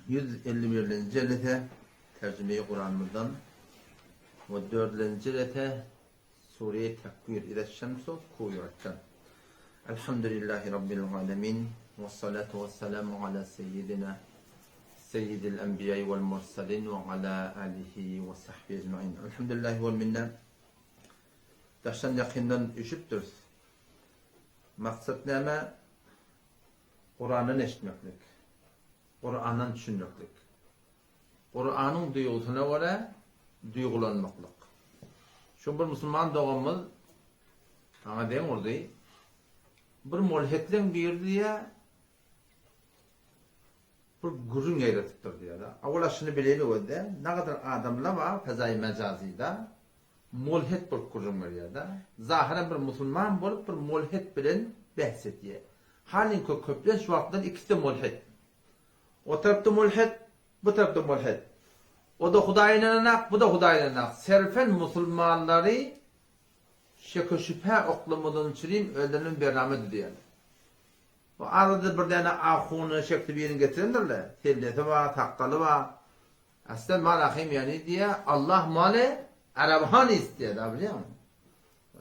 151-nji jelese terjime-i Kuranymyzdan we dördülenji jelese Sure-i Tekwir İzeş-şemsu kuwiratdan. Elhamdülillahi Rabbil alemin ve salatu ve selamu ala seyyidina seyyidil enbiýai vel mursalin ve ala alihi ve sahbihi ecmain. Elhamdülillahi vel minna. Daşdan ýakyndan üşüpdiris. Maksat näme? Kurandan eşitmeklik. Kurandan düşünmeklik. Kuranyň duýgusyna görä duýgulanmaklyk. Şu bir musulman doganymyz maňa deň urdy. Bir molhetleň biri diýýä, bir gürrüň ýaýratypdyr diýýär-de. Awala şuny bileli özde, nagadar adamlar bar fezaýy mejazyda molhet bolup gürrüň berýär-de. Zahyran bir musulman bolup bir molhet bilen bäs edýär. Halyňky köplenç wagtlar ikisi-de molhet. O tarapda mulhid, bu tarapda mulhid. O-da Hudaýa ynananak, bu-da Hudaýa ynananak. Serfen musulmanlary şeke-şübhä oklamadan üçin özlerine bername düzýärler. Bu arada bir däne ahuny şekli birini getirendirler. Sellesi bar, sakgaly bar. Aslen ma rahim ýani diýýär, Allah male arabhan isdiýär, da bilýäňmi?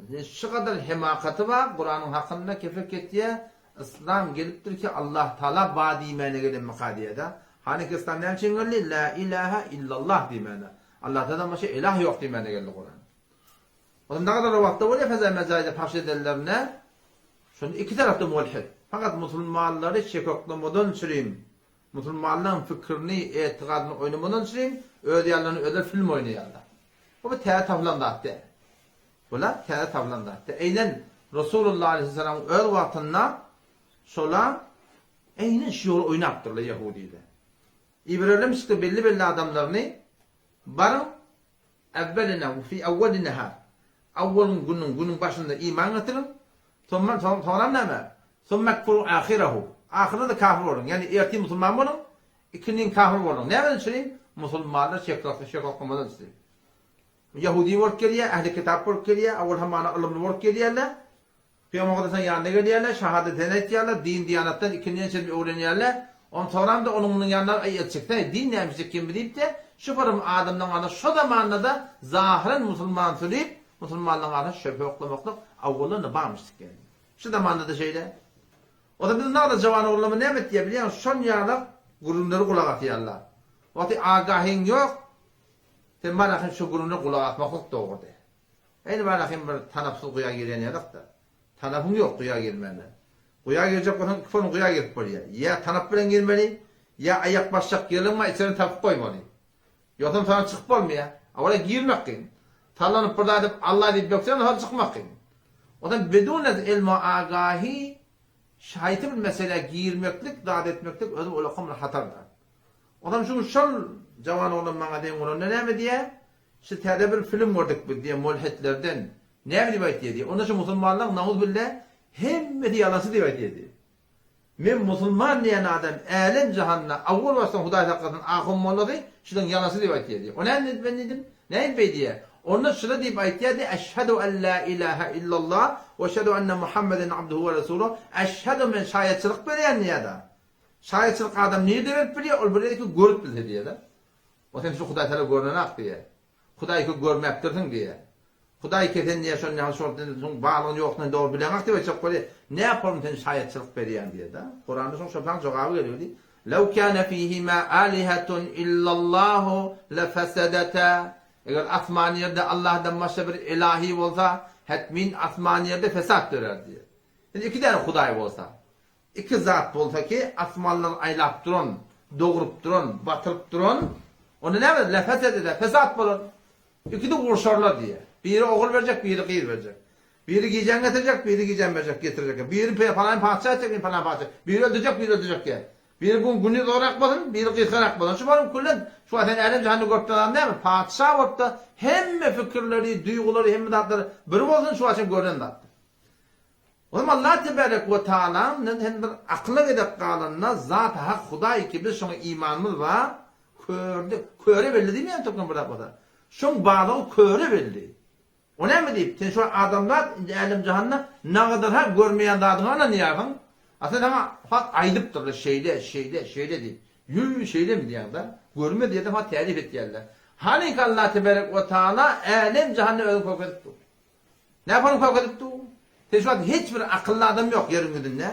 Indi şu gadar hemakaty bar, Kuranyň hakynda kefir ketýär, Yslam gelipdir ki Allah Taala ba diýmäne gelenmika diýýär-de. Hany ki Yslam näme üçin geldi? La ilaha illallah diýmäne. Allah Taaladan başga ilah ýok diýmäne geldi Kuran. Olam nagadar wagtda bolýar feza mejaýda pahş edenlerine şonda iki tarapda mulhid. Fakat musulmanlary şekoklamadan çürim, musulmanlaryň fikirini, etigadyny oýnamadan çürim öz ýanlaryna özleri film oýnaýarlar. Bu bir täze tapylan zat däl. Bular täze tapylan zat däl. Eýnen Resulullah aleýhissalamyň öz wagtynda şolar eýnen şu ýoly oýnapdyrlar ýehudiler. Ibererler çykdy belli-belli adamlaryny baryň Evveline fi evveli nehar. Awwalyň günüň, günüň başynda iman getiriň. Soňra soňram näme? Summekfuru ahirehu. Ahyrynda-da kafir boluň. Ýagny ertir musulman boluň, ikindin kafir boluň. Nämeden üçin? Musulmanlar şek şek oklamadan üçin. Ýahudi bolup gelýär, ähli kitap bolup gelýär, awal hamana ylymly bolup gelýärler. Pygamber Mukaddesyň ýanyna gelýärler, şahadateni aýtýarlar, din-diýanatdan ikinjiden çenli öwrenýärler. Onsoňram-da onuň munuň ýanyna aý el çekse, din nämişik kim diýip-de, şu bir adamlaryň arasynda şo zamanda-da zahyran musulman sürüp, musulmanlaryň arasynda şöbhe oklamaklyk awaldan-da barmyşdyk ýaly. Şu zamanda-da şeýle. O-da biziň nagda jawan oglanlarymyz näme etýär bilýäňmi, şon ýalak gürrüňleri gulak asýarlar. Wagty agahyň ýok, sen barahyn şo gürrüňlere gulak asmaklyk dogry däl. Eýni barahyn bir tanapsyz guýa girýän ýalak-da. Tanapyň ýok guýa girmäne. Guýa girjek bolsaň iki forma guýa girip bolýar. Ýa tanap bilen girmeli, ýa aýak basjak ýeriň bar içerini tapyp goýmaly. Ýogsam saňa çykyp bolmaýar. Awala girmek kyn. Sallanyp bir zat edip Alla diýip bökseň soň çykmak kyn. Ondan bidun ilmi agahi şaýty bir meselä girmeklik, zat etmeklik özi ulakam bir hatar zat. Ondan şu şol jawan oglan maňa deň bolanda näme diýýär? Şu täze bir film gördük biz diýýär mulhitlerden. Näme diýip aýtýar diýýär. Onda şu musulmanlaryň nauzubilla hemmesi ýalançy diýip aýtýar diýýär. Men musulman diýen adam älem jahanda awwal başdan Hudaý saklasyn ahun mollasy şulaň ýalançy diýip aýtýar diýýär. O näme diýip men diýdim. Nädip beý diýýär. Onda şula diýip aýtýar diýýär Eşhedü en la ilahe illallah we eşhedü enne Muhammeden abduhu we resuluh eşhedü men şaýatçylyk berýän diýýär-de. Şaýatçylyk adam nirde berip bilýär ol bilýär ki görüp bilse diýýär-de. O sen şu Hudaý tala görnenak diýýär. Hudaý ki görmäpdirsiň diýýär. Hudaý kesen diýýär şony ýaly şol sen şoň barlygyny ýoklugyny dogry bileňok diýip aýtjak bolýar. Näpolum sen şaýatçylyk berýäň diýýär-de. Kuranda şoň şopaň jogaby gelýär diýip. Lew kana fihima alihatun illallahu lefesedeta. Eger asman ýerde Allahdan başga bir ilahi bolsa, hetmin asman ýerde fesat dörär diýýär. Indi iki däne Hudaý bolsa. Iki zat bolsa ki, asmanlary aýlap duran, dogrup duran, batyryp duran, onda näme bolar? Lefesedete, fesat bolar. Ikisi urşarlar diýýär. Biri ogul berjek, biri gyz berjek. Biri gijäni getirjek, biri gijäni berjek, getirjek. Biri palany patyşa etjek, biri palany patyşa. Biri öldürjek, biri öldürjek diýýär. Biri bu güni uzagrak bolsun, biri gysgarak bolsun. Şu baryň küllen, şu wagt sen älem-jahanda görüp duran adam näme? Patyşa bolup-da hemme pikirleri, duýgulary, hemme zatlary bir bolsun, şu wagt sen görnen zatdyr. Olam Allah tebarek we taalanyn hem bir akyla gezek galanda Zat-y Hak Hudaý ki biz şoňa imanymyz bar, körde, köre belli diýmeýän türkmen bir zat bolsa. Şoň barlygy köre belli. O näme diýip, sen şu adamzat indi älem-jahanda nagadar hak görmeýän zadyňa ynanýarsyň. A sen saňa hak aýdypdyrlar şeýle, şeýle, şeýle diýip. Ýüý, şeýlemi diýýäň-dä. Görmez ýerde ha tärif etýärler. Hanyka Allah teberek we taala älem jahanda özüni kökezip dur. Näpanyň kökezip dur? Sen şu wagt hiç bir akylly adam ýok ýeriň ýüzünde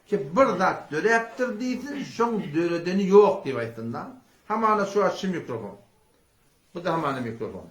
ki bir zat döräpdir diýsin, şoň döredeni ýok diýip aýtsyn-da. Hamana şu wagt şu mikrofon. Bu-da hamana mikrofon.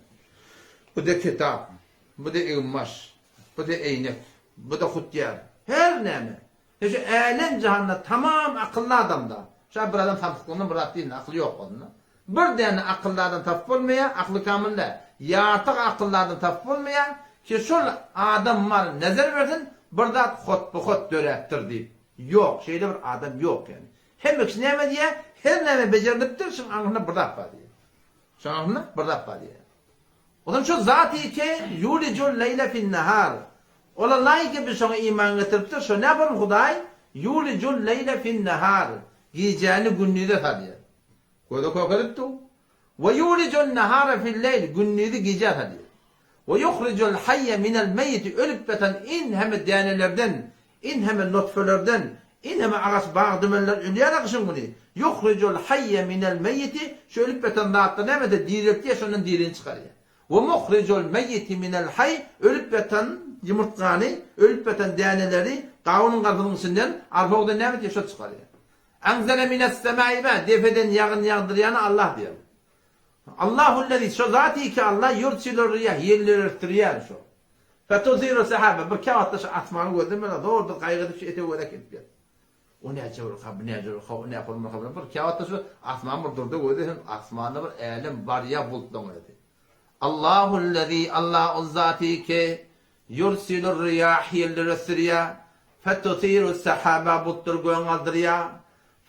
Bu-da kitap. Bu-da eginbaş. Bu-da eýnek. Bu-da hutýar. Her näme. Sen şu älem-jahanda tamam akylly adam-da. Şu bir adam samsyklygyndan bir zat diýildi, akyly ýok bolsun-da. Bir däne akylly adam tapyp bolmaýar, akly kamyl däl. Ýartyk akylly adam tapyp bolmaýar ki şol adam mal nezer bersin, bir zat hotba-hot döräpdir diýip. Ýok, şeýle bir adam ýok ýani. Hemme kişi näme diýýär? Her näme bejerilipdir, şuň aňyrsynda bir zat bar diýýär. Şoň aňyrsynda bir zat bar diýýär. Onsoň şu zaty ki, ýulijul leýle fin-nahar. Ola laýyk biz şoňa iman getiripdir, şo näpon Hudaý, ýulijul leýle fin-nahar, gijäni gündize salýar. Göze kökezip dur. We ýulijun nahara fil-leýl, gündizi gijä salýar. We ýuhrijul haýýe minel meýiti, ölüp ýatan in heme dänelerden, in heme notfelerden, in heme agaç bag dümenler ölýär-ä gyşyň güni. Ýuhrijul haýýe minel meýiti, şu ölüp ýatan zatlary näme edýär, direltýär, şondan dirini çykarýar. We muhrijul meýiti minel haý, ölüp ýatan ýumurtgany, ölüp ýatan däneleri gawunyň garpyzyň içinden arpa-bugdaý näme edýär, şol çykarýar. Enzele minessemai ma, depeden ýagyn ýagdyrýany Allah diýýär. Allahullezî, şo zat ki Allah ýursilur-riýah, ýelleri ösdürýär şo. Fetusiru sehâbe, bir käwagtda şu asmany gözlemeli, zordur gaýgy edip şu ete-göze gelip ýat. O näçe bir ha, bu näçe bir ha, o näçe bir ha, bir käwagtda şu asman bir durda göze hem asmanda bir älem barýar bulutlaryň özi. Allahullezî, Allah ol zaty ki Ýursilur-riýah, ýelleri ösdürýär. Fetusiru-s-sehâbe, bultlary göge galdyrýar.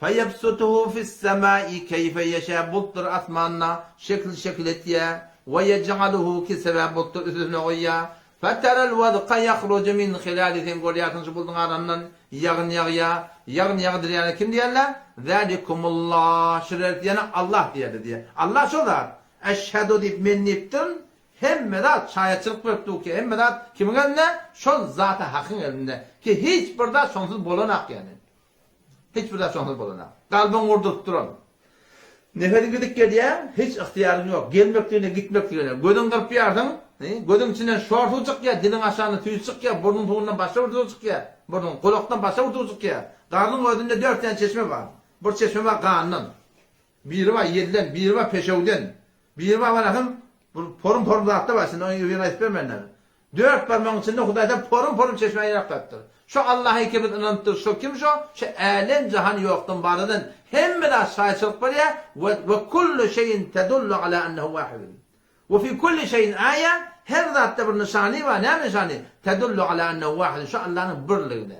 Feýebsutuhu fis-semâi keýfe ýeşâ, bultlary asmanda şekil-şekil etýär. We ýej'aluhu kisebâ, bultlary üstüne goýýar. Feterel-wedka ýahruju min hilâli, sen görýärsiň şu bulduň arasyndan ýagyn ýagýar. Ýagyn ýagdyrýana kim diýerler? Zâlikumullah, şular diýene Allah diýerler diýýär. Allah şo zat. Eşhedü diýip men diýipdirin, Hemme zat şaýatçylyk berip dur ki, hemme zat kimiň elinde? Şol Zat-y Hakyň elinde. Ki hiç bir zat şonsuz bolanak ýani. Hiç bir zat şonsuz bolanak. Kalbyň urduryp duran. Nefesiň gidip gelýär, hiç ygtyýaryň ýok. Gelmekligine, gitmekligine. Gözüň gyrpýarsyň, gözüň içinden şor suw çykýar, diliň aşagyndan tüýs çykýar, burnuň suwundan başga bir suw çykýar, burnuň, gulakdan başga bir suw çykýar. Garnyň özünde dört sany çeşme bar. Bir çeşme bar gandan. Biri bar ýelden, biri bar peşewden, biri bar barasyn bir porum-porum zatlar bar, şimdi onuň ýerini aýdyp bermen näme. Dört barmagyň içinde Hudaýdan porum-porum çeşme ýaradypdyr. Şo Allaha ki biz ynanypdyrys, şo kim şo? Şo älem-jahan ýokdan bar eden, hemme zat şaýatçylyk berýär, we we kullu şeýin tedullu ala ennehu wahidun. We fi kulli şeýin aýa, her zatda bir nyşany bar, näme nyşany? Tedullu ala ennehu wahidun, şo Allanyň birligine.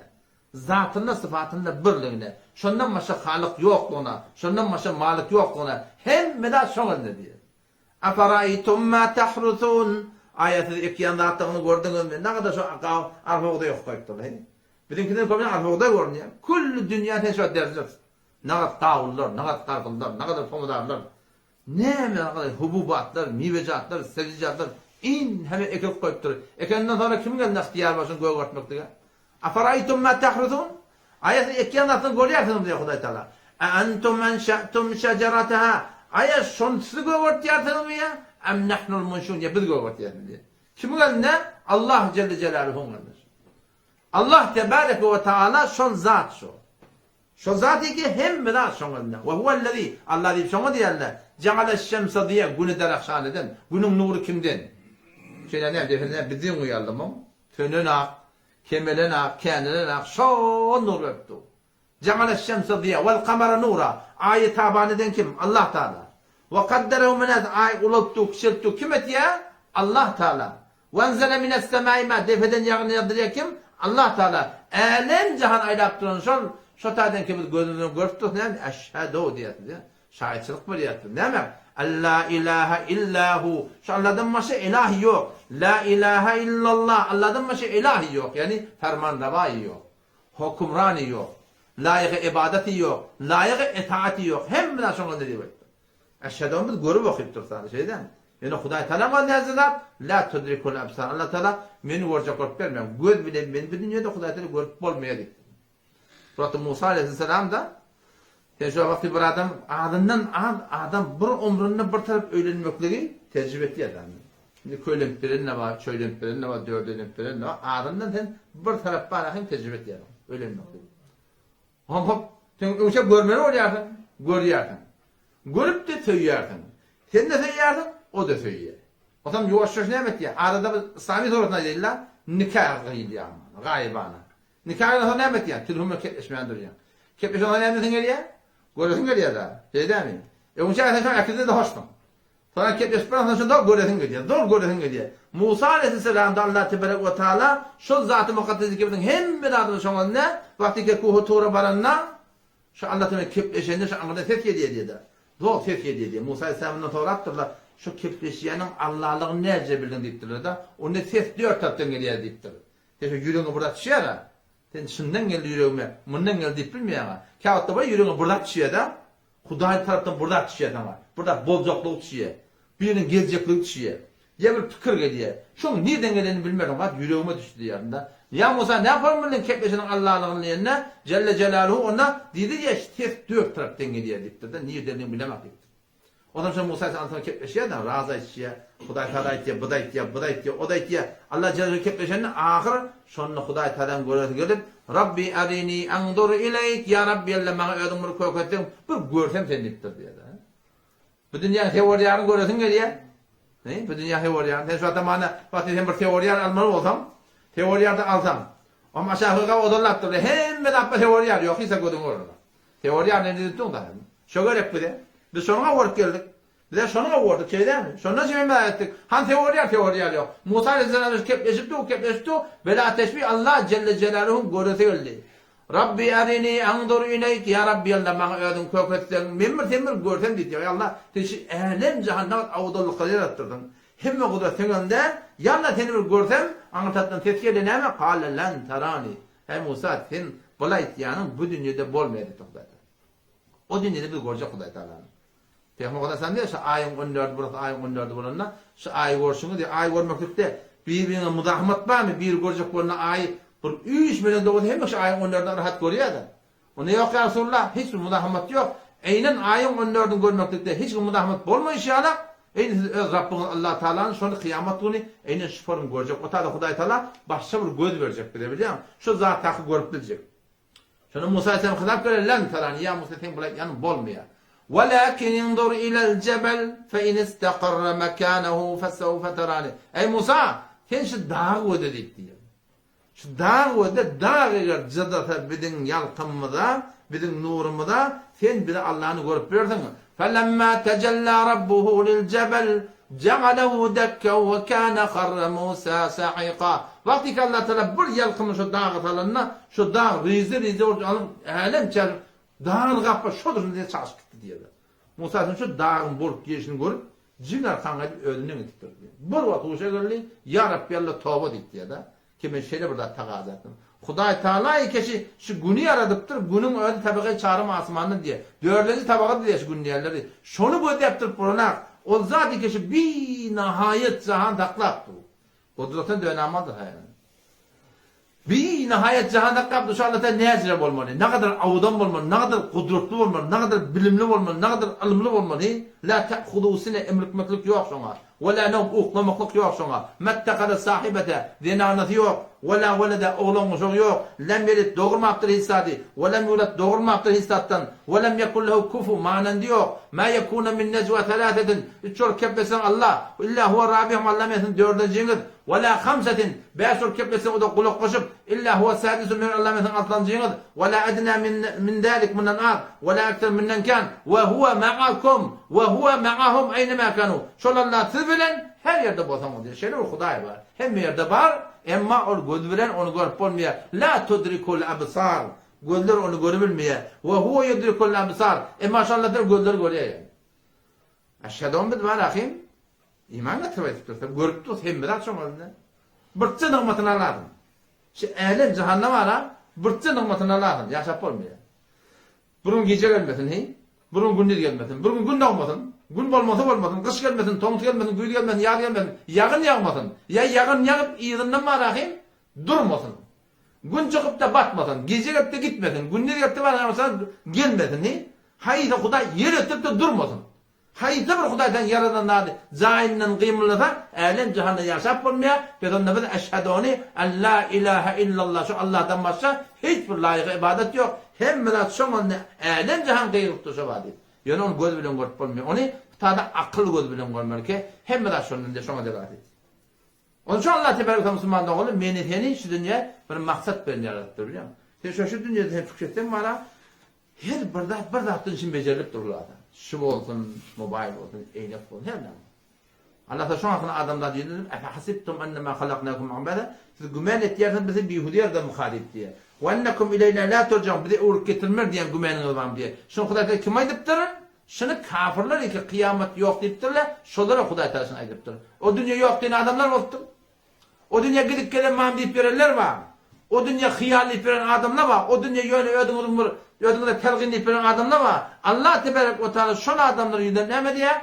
Zatynda, sypatynda birligine, şondan başga Halyk ýokdugyna, şondan başga Malyk ýokdugyna, hemme zat şoň elinde diýýär. Afaraýtum ma tahrusun, Aýa siz ekýän zatlaryňyzy gördüňizmi? Nagada şo arpa-bugdaý okyp gaýtdylar, heý. Biziňkiden köplenç arpa-bugdaý görünýär. Külli dünýä sen şo derjek. Nagat gawunlar, nagat garpyzlar, nagadyr pomidorlar. Näme ýagdaý, hububatlar, miwejatlar, sebzijatlar in heme ekilip goýupdyr. Ekenden soňra kimiň elinde ygtyýar bar şuny gögertmeklige? Afaraýtum ma tahrusun? Aýa siz ekýän zatlaryňyzy görýärsiňizmi diýýär Hudaý Tagala. A antum anşatum şejerataha? Aýa şony siz gögertýärsiňizmi ýa am nahnul munşun ýa biz gögertýärismi diýýär. Kimiň elinde? Allah jelle jelaluhuň elinde. Allah tebareke we taala şol zat şo. Şol zat ki, hemme zat şoň elinde. We huwellezî, Allah diýip şoňa diýerler, ja'aleş-şemse diýa, Güni derahşan eden, Günüň nury kimden? Şeýle näme diýip, näme bizden uýaldymyň? Sönen ak, kemelen ak, känelen ak, şol nur berip dur. Ja'aleş-şemse diýa, wel-kamara nura, Aýy taban eden kim? Allah Taala. We kadderehu menazil, Aýy ulaltdy, kiçeltdi, kim etýär? Allah Taala. Wenzele minessemai ma, depeden ýagyn ýagdyrýan kim? Allah Taala. Älem jahan aýlap duran şol, şo taýdan ki biz gözümiz bilen görüp durus näme? Eşhedü diýýäs biz, şaýatçylyk berýäs biz. Näme? Alla ilaha illa hu. Şu Allahdan başga ilah ýok. La ilaha illallah. Allahdan başga ilah ýok, ýagny fermanrewaýy ýok. Hökümrany ýok. Laýygy ybadaty ýok. Laýygy itaati ýok. Hemme zat şoňa diýip aýtdy. Eşhedü biz görüp okyp durus hany şeýdämi? Ýöne Hudaý Tagala bar näze zat? La tudrikul absar. Allah Tagala meni görjek bolup bermäň. Göz bilen meni bu dünýede Hudaý Tagala görüp bolmaýar diýipdir. Şo wagtda Musa aleyhisselam da. Sen şo wagty bir adam azyndan az adam bir omründe bir tarap öýlenmekligi tejribe etýär da. Indi köýlenip beren-de bar, çöýlenip beren-de bar, dördelenip beren-de bar. Azyndan sen bir tarap bar hem tejribe etýärsiň öýlenmekligi. Hop hop sen öňçe görmeli bolýarsyň, görýärsiň. Görüp-de söýýärsiň. Sen-de söýýärsiň, o-da söýýär. Otam ýuwaş-ýuwaş näme etýär? Arada bir islamy suratynda aýdaýynda nika gyýylýar, gaýybana. Nika gyýlansoň soň näme etýäň? Telefon bilen kepleşmän durýaň. Kepleşeňsoň näme edesiň gelýär? Göresiň gelýär-dä. Şeýle dälmi? Öňçä sen şoň äkide-de hoşsuň. Soňra kepleşip baransoň şonda göresiň gelýär. Zor göresiň gelýär. Musa aleýhisselamda Allah tebarek we taala şol zaty mukaddeslik biziň hemme zadymyz şoň elinde. Wagtyky Kuhy Tura baranda şu Allah bilen kepleşende şu aňyrdan ses gelýär diýdi. Zor ses gelýär diýdi. Musa aleýhisselam ondan sorapdyrlar, şu kepleşýäniň Allalygyny näce bildiň diýipdirler-de. Onda ses dört tarapdan gelýär diýipdir. Sen şu ýüregiňe bir zat düşýär-ä. Sen şundan geldi ýüregime, mundan geldi diýip bilmeýäň-ä. Käwagtda bir ýüregiňe bir zat düşýär-de, Hudaý tarapdan bir zat düşýär saňa. Bir zat boljaklygy düşýär. Biriniň geljekligi düşýär. Ýa bir pikir gelýär. Şoň nirden gelenini bilmedim, zat ýüregime düşdi diýýär-de. Ýa Musa näpar bilen kepleşeniň Allalygyny diýende, Jelle Jelaluhu onda diýdi ýa ses dört tarapdan gelýär diýipdir-de, nirdendigini bilemok diýipdir. Onsoň şo Musa aleyhisselam kepleşýär-de, raz aýtýar, Hudaý Tagala aýtýar, bu-da aýtýar, bu-da aýtýar, o-da aýtýar. Allah jelle kepleşende ahyr şonda Hudaý Tagalaň göresi gelip, Rabbi arini anzur ileýk, ýa Rabbi Alla maňa özüň bir köketseň, bir görsem seni diýipdir diýýär-de. Bu dünýäň sewolýaryny göresiň gelýär. He, bu dünýäň sewolýaryny. Sen şu wagtda mana, wagty sen bir sewolýar almaly bolsaň, sewolýarda alsaň, oňa aşaky gap ozalapdyr, hemme zat bir sewolýar, ýok, hiç zat gözüňe görünmez. Teoriýa näme diýip dur da? Şo gerek bize. Biz şonuňa görüp geldik. Bize şonuňa gördük, şeý dälmi? Şondan şeýle mälim etdik. Han teoriýa, teoriýa ýok. Musa aleyhisselam kepleşip dur, kepleşip dur. Bela teşbih Allah celle celaluhuň göresi geldi. Rabbi arini anzur ileyk ya Rabbi Allah maňa özüň kök etseň, men bir sen bir görsem diýdi. Ýa Allah, sen şu älem jahanda awdallyklary ýaratdyrdyň. Hemme gudrat seň elinde. Ýa Allah seni bir görsem, aňry tarapdan ses geldi näme? Kale lan tarani. Äý Musa, sen bul aýtýanyň bu dünýede bolmaýar diýipdir Hudaý Tagala. O dünýede biz görjek Hudaý Tagalany. Pygamber Aleyhisselam diýýär, şu aýyň on dördi burasy aýyň on dördi bolanda, şu aýy görşüňiz diýýär, aý görmeklikde bir-biriňe muzahymat barmy, biri görjek bolanda aýy bir üýşmeleň dogusy hemme şu aýyň on dördüni rahat görýär-de. Onda ýok ýa Resulullah, hiç bir muzahymat ýok. Eýnen aýyň on dördüni görmeklikde hiç bir muzahymat bolmaýşy ýaly, eýne siz öz Rabbyňyz Allah Tagalany şony kyýamat güni eýnen şu form görjek. O taýda Hudaý Tagala başga bir göz berjek bize bilýäňmi? Şu zat haky görüp biljek. Şonda Musa aleyhisselam hytap berýär, Len tarani, ýa Musa seň bul aýtýanyň bolmaýar. Welakin inzur ilel jebel fe in istakarra mekanahu fesewfe tarani. Eý Musa, sen şu dagy göze diýip diýýär. Şu dag we-de dag eger jydasa biziň ýalkymymyza, biziň nurumyza, sen bizi Allany görüp bilersiň. Felemma tejella rabbuhu liljebel ja'alehu dekken we kana harra Musa sa'iqa. Wagtyky Allah Tagala bir ýalkymyny şu daga salanda, şu dag ryzy-ryzy bolup alyp, älem çägini dagyny gapyp şo durşuna diýen çaşyp gitdi diýýärler. Musa şu dagyň bolup gelşini görüp, Jyn arkan gaýdyp özünden gidipdir diýýär. Bir wagt huşa geldi, Ýa Rabbi Alla toba diýip diýýär-de, ki men şeýle bir zat tagaza etdim. Hudaý Taala ikeşi şu güni ýaradypdyr, günüň özi tabagaý çarym asmandan diýýär. Dördünji tabagada diýýär şu gün diýýärler diýýär. Şony gözläp durup bolanak. Ol zat ikeşi binahaýat jahan saklap dur. Gudratdan dönamaldyr haýran. Binahaýat jahan saklap dur. Şu Alla Taala näjire bolmaly? Nagadar awadan bolmaly, nagadar gudratly bolmaly, nagadar bilimli bolmaly, nagadar ylymly bolmaly? La ta'huzuhu sine emrikmeklik ýok şoňa. We la nowm uklamaklyk ýok şoňa. Mettekada sahibete zenanasy ýok. We la welede oglan-uşagy ýok. Lem ýelid dogurmapdyr hiç zady. We lem ýulad dogurmapdyr hiç zatdan. We lem ýekun lehu kufu manandy ýok. Ma ýekuna min nejwa selasetin üç bolup kepleseň Allah, illa huwa rabihum Allah men siziň dördünjiňiz. We la hamsetin bäş bolup kepleseň o-da gulaklaşyp, illa huwa sadisuhum men Allah men siziň altynjyňyz. We la edna min min zalik mundan az, we la ekser mundan kän. We huwa ma'akum we huwa ma'ahum eýne ma kanu. Şol Allah siz bilen her ýerde bolsaňyz diýýär. Şeýle bir Hudaý bar. Hemme ýerde bar, emma ol göz bilen ony görüp bolmaýar. La tudrikul absar. Gözler ony görübilmeýär. We huwa yudrikul absar. Emma şol Allah gözler görýär ýaly. Aşhadon biz bar ahym. Iman getirip aýdyp dursa, görüp dursa hemme zat şoň elinde. Birje nygmatyny alaryn. Şu älem jahanda bar-a, birje nygmatyny alaryn, ýaşap bolmaýar. Bir gün gije gelmesin, heý. Bir gün gündiz gelmesin, bir gün gün dogmasyn, gün bolmasa bolmasyn, gyş gelmesin, tomus gelmesin, güýz gelmesin, ýaz gelmesin, ýagyn ýagmasyn, ýa ýagyn ýagyp yzyndan bar ahym, durmasyn. Gün çykyp-da batmasyn, gije gelip-de gitmesin, gündiz gelip-de bar gelmesin, heý. Haýsy Hudaý ýer ötüp-de durmasyn. Haýsy bir Hudaý seň ýaradan zady jaýyndan gymyldasa, älem-jahanda ýaşap bolmaýar, biz onda biz eşhedony en la ilahe illallah şu Allahdan başga hiç bir laýyk ybadat ýok, hemme zat şoň onda älem-jahan gygyryp dur şo bar diýip. Ýöne ony göz bilen görüp bolmaýar. Ony sada akyl gözi bilen görmeli ki, hemme zat şondan diýip şoňa delalat edýär. Onuň üçin Allah tebarek we musulman doganlar meni seni şu dünýä bir maksat bilen ýaradypdyr bilýäňmi? Sen şo şu dünýede sen pikir etseň bara her bir zat bir zatdan üçin bejerilip dur zat. Şu bolsun, mobaýl bolsun, eýnek bolsun, her näme. Allah ta şoň hakynda adamzat ýüzlenip efe hasibtum ennema halaknakum abada siz güman etýärsiňiz bizi bihuda ýaradanmyka diýip diýýär. We ennekum ileýna la turjaun bizi öwrüp getirmer diýen gümanyňyz barmy diýýär. Şuny Hudaý Taala kim aýdypdyr? Şuny kafyrlar iki kyýamat ýok diýipdirler, şolara Hudaý Tagala şuny aýdypdyr. O dünýe ýok diýen adamlar bolupdyr. O dünýä gidip gelen mam diýip ýörenler bar. O dünýe hyýal diýip ýören adamlar bar. O dünýe ýöne özüňiziň bir özüňize telgin diýip ýören adamlar bar. Allah tebarek we taala şol adamlara ýüzlenip näme diýýär?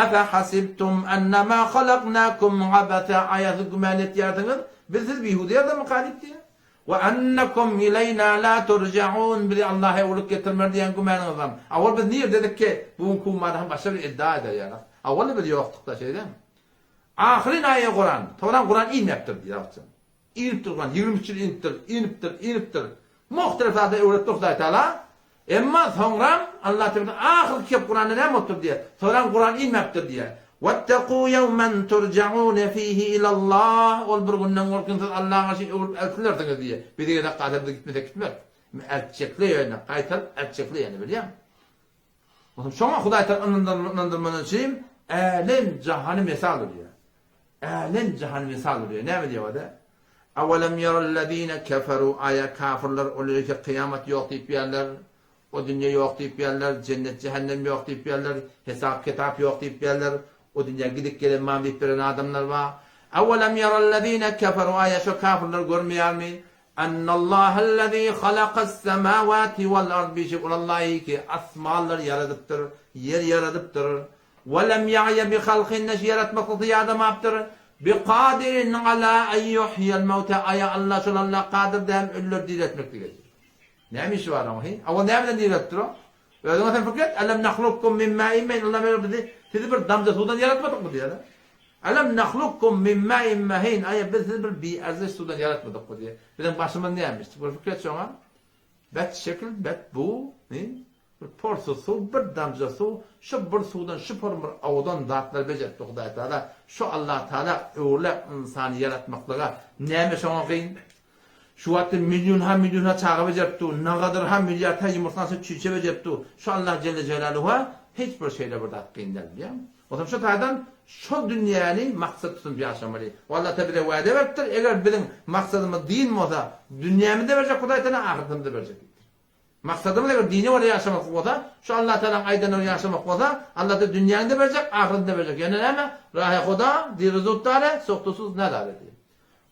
Efe hasibtum ennema halaknakum abasa aýa siz güman etýärsiňiz, biz sizi bihuda ýaradanmyka diýip diýýär. We ennekum ileýna la turja'un, bizi Allaha öwrülip getirmer diýen gümanyňyz barmy? Owal biz nirededik ki, bu günki ummada hem başga bir iddia eder ýaly. Owal-da biz ýokduk-da, şeýdemi? Ahyryn aýa Kuran, soňram Kuran inmepdir diýýär wagtça. Inipdir Kuran, 23 ýyl inipdir, inipdir, inipdir. Muhtelif zatlar öwretdi Hudaý Taala. Emma soňram Allah Teala ahyrky kep Kuranda näme bolupdyr diýýär. Soňram Kuran inmepdir diýýär. Wettaqu ýewmen turja'une fihi ilallah. Ol bir günden gorkuň siz Allaha garşy öwrüp eltilersiňiz diýýär. Bizi gezek galsa biz gitmesek gitmeris. Eltjekler ýöne, gaýtaryp eltjekler ýöne bilýäňmi? Onsoň şoňa Hudaý Taala ynandyrmak üçin älem jahany mesal urýar. Älem jahany mesal urýar. Näme diýýär ode? Awalam ýarallazina keferu aýa kafirler olar ki kyýamat ýok diýip ýärler, o dünýe ýok diýip ýärler, jennet jähennem ýok diýip ýärler, hesap kitap ýok diýip ýärler, o dünýä gidip gelen bar diýip ýören adamlar bar. Awalam ýarallazina keferu aýa şo kafirler görmeýärmi? Ennallahellezî halakas-semâwâti wal-ard bişek ol Allahy ki, asmanlary ýaradypdyr, ýeri ýaradypdyr. We lem ýa'ýe bi halkynne şu ýaratmaklykda ýadamapdyr. Bi-kadirin alâ en ýuhýel mewtâ aýa Alla şol Alla kadyr dämi ölüleri diriltmeklige diýip. Näme işi bar oň hi? Owal nämeden diriltipdir o? Özüňe sen pikir et, Elem nahlukkum min ma'in mehin Alla meger bizi sizi bir damja suwdan ýaratmadykmy diýýär. Elem nahlukkum min ma'in mehin aýa biz sizi bir biarzyş suwdan ýaratmadykmy diýýär. Biziň başymyz nämiş? Bir pikir et şoňa. Bet şekil, bet bu, hi? Bir porsy suw, bir damja suw, şu bir suwdan şu por bir owadan zatlar bejeripdir Hudaý Taala. Şu Allah Taala öwrüläp ynsany ýaratmaklyga näme şoňa kyn? Şu wagtda millionha-millionha çaga bejerip dur, nagadyr-ha milliardha ýumurtgasy çüýşe bejerip dur. Şu Allah jelle jelaluha hiç bir şeýle bir zat kyn däl bilýäňmi? Onsoň şu taýdan şol dünýäni maksat tutunyp ýaşamaly. O Allah taala bize wada beripdir, eger biziň maksadymyz din bolsa, dünýämizi-de berjek Hudaý taala, ahyretimizi-de berjek diýipdir. Maksadymyz eger dine görä ýaşamak bolsa, şu Allah Tagalaň aýdanyna görä ýaşamak bolsa, Allah Tagala dünýäňi-de berjek, ahyretini-de berjek. Ýöne näme? Rahe Huda, diri zut dare, sogtusuz nadare diýip.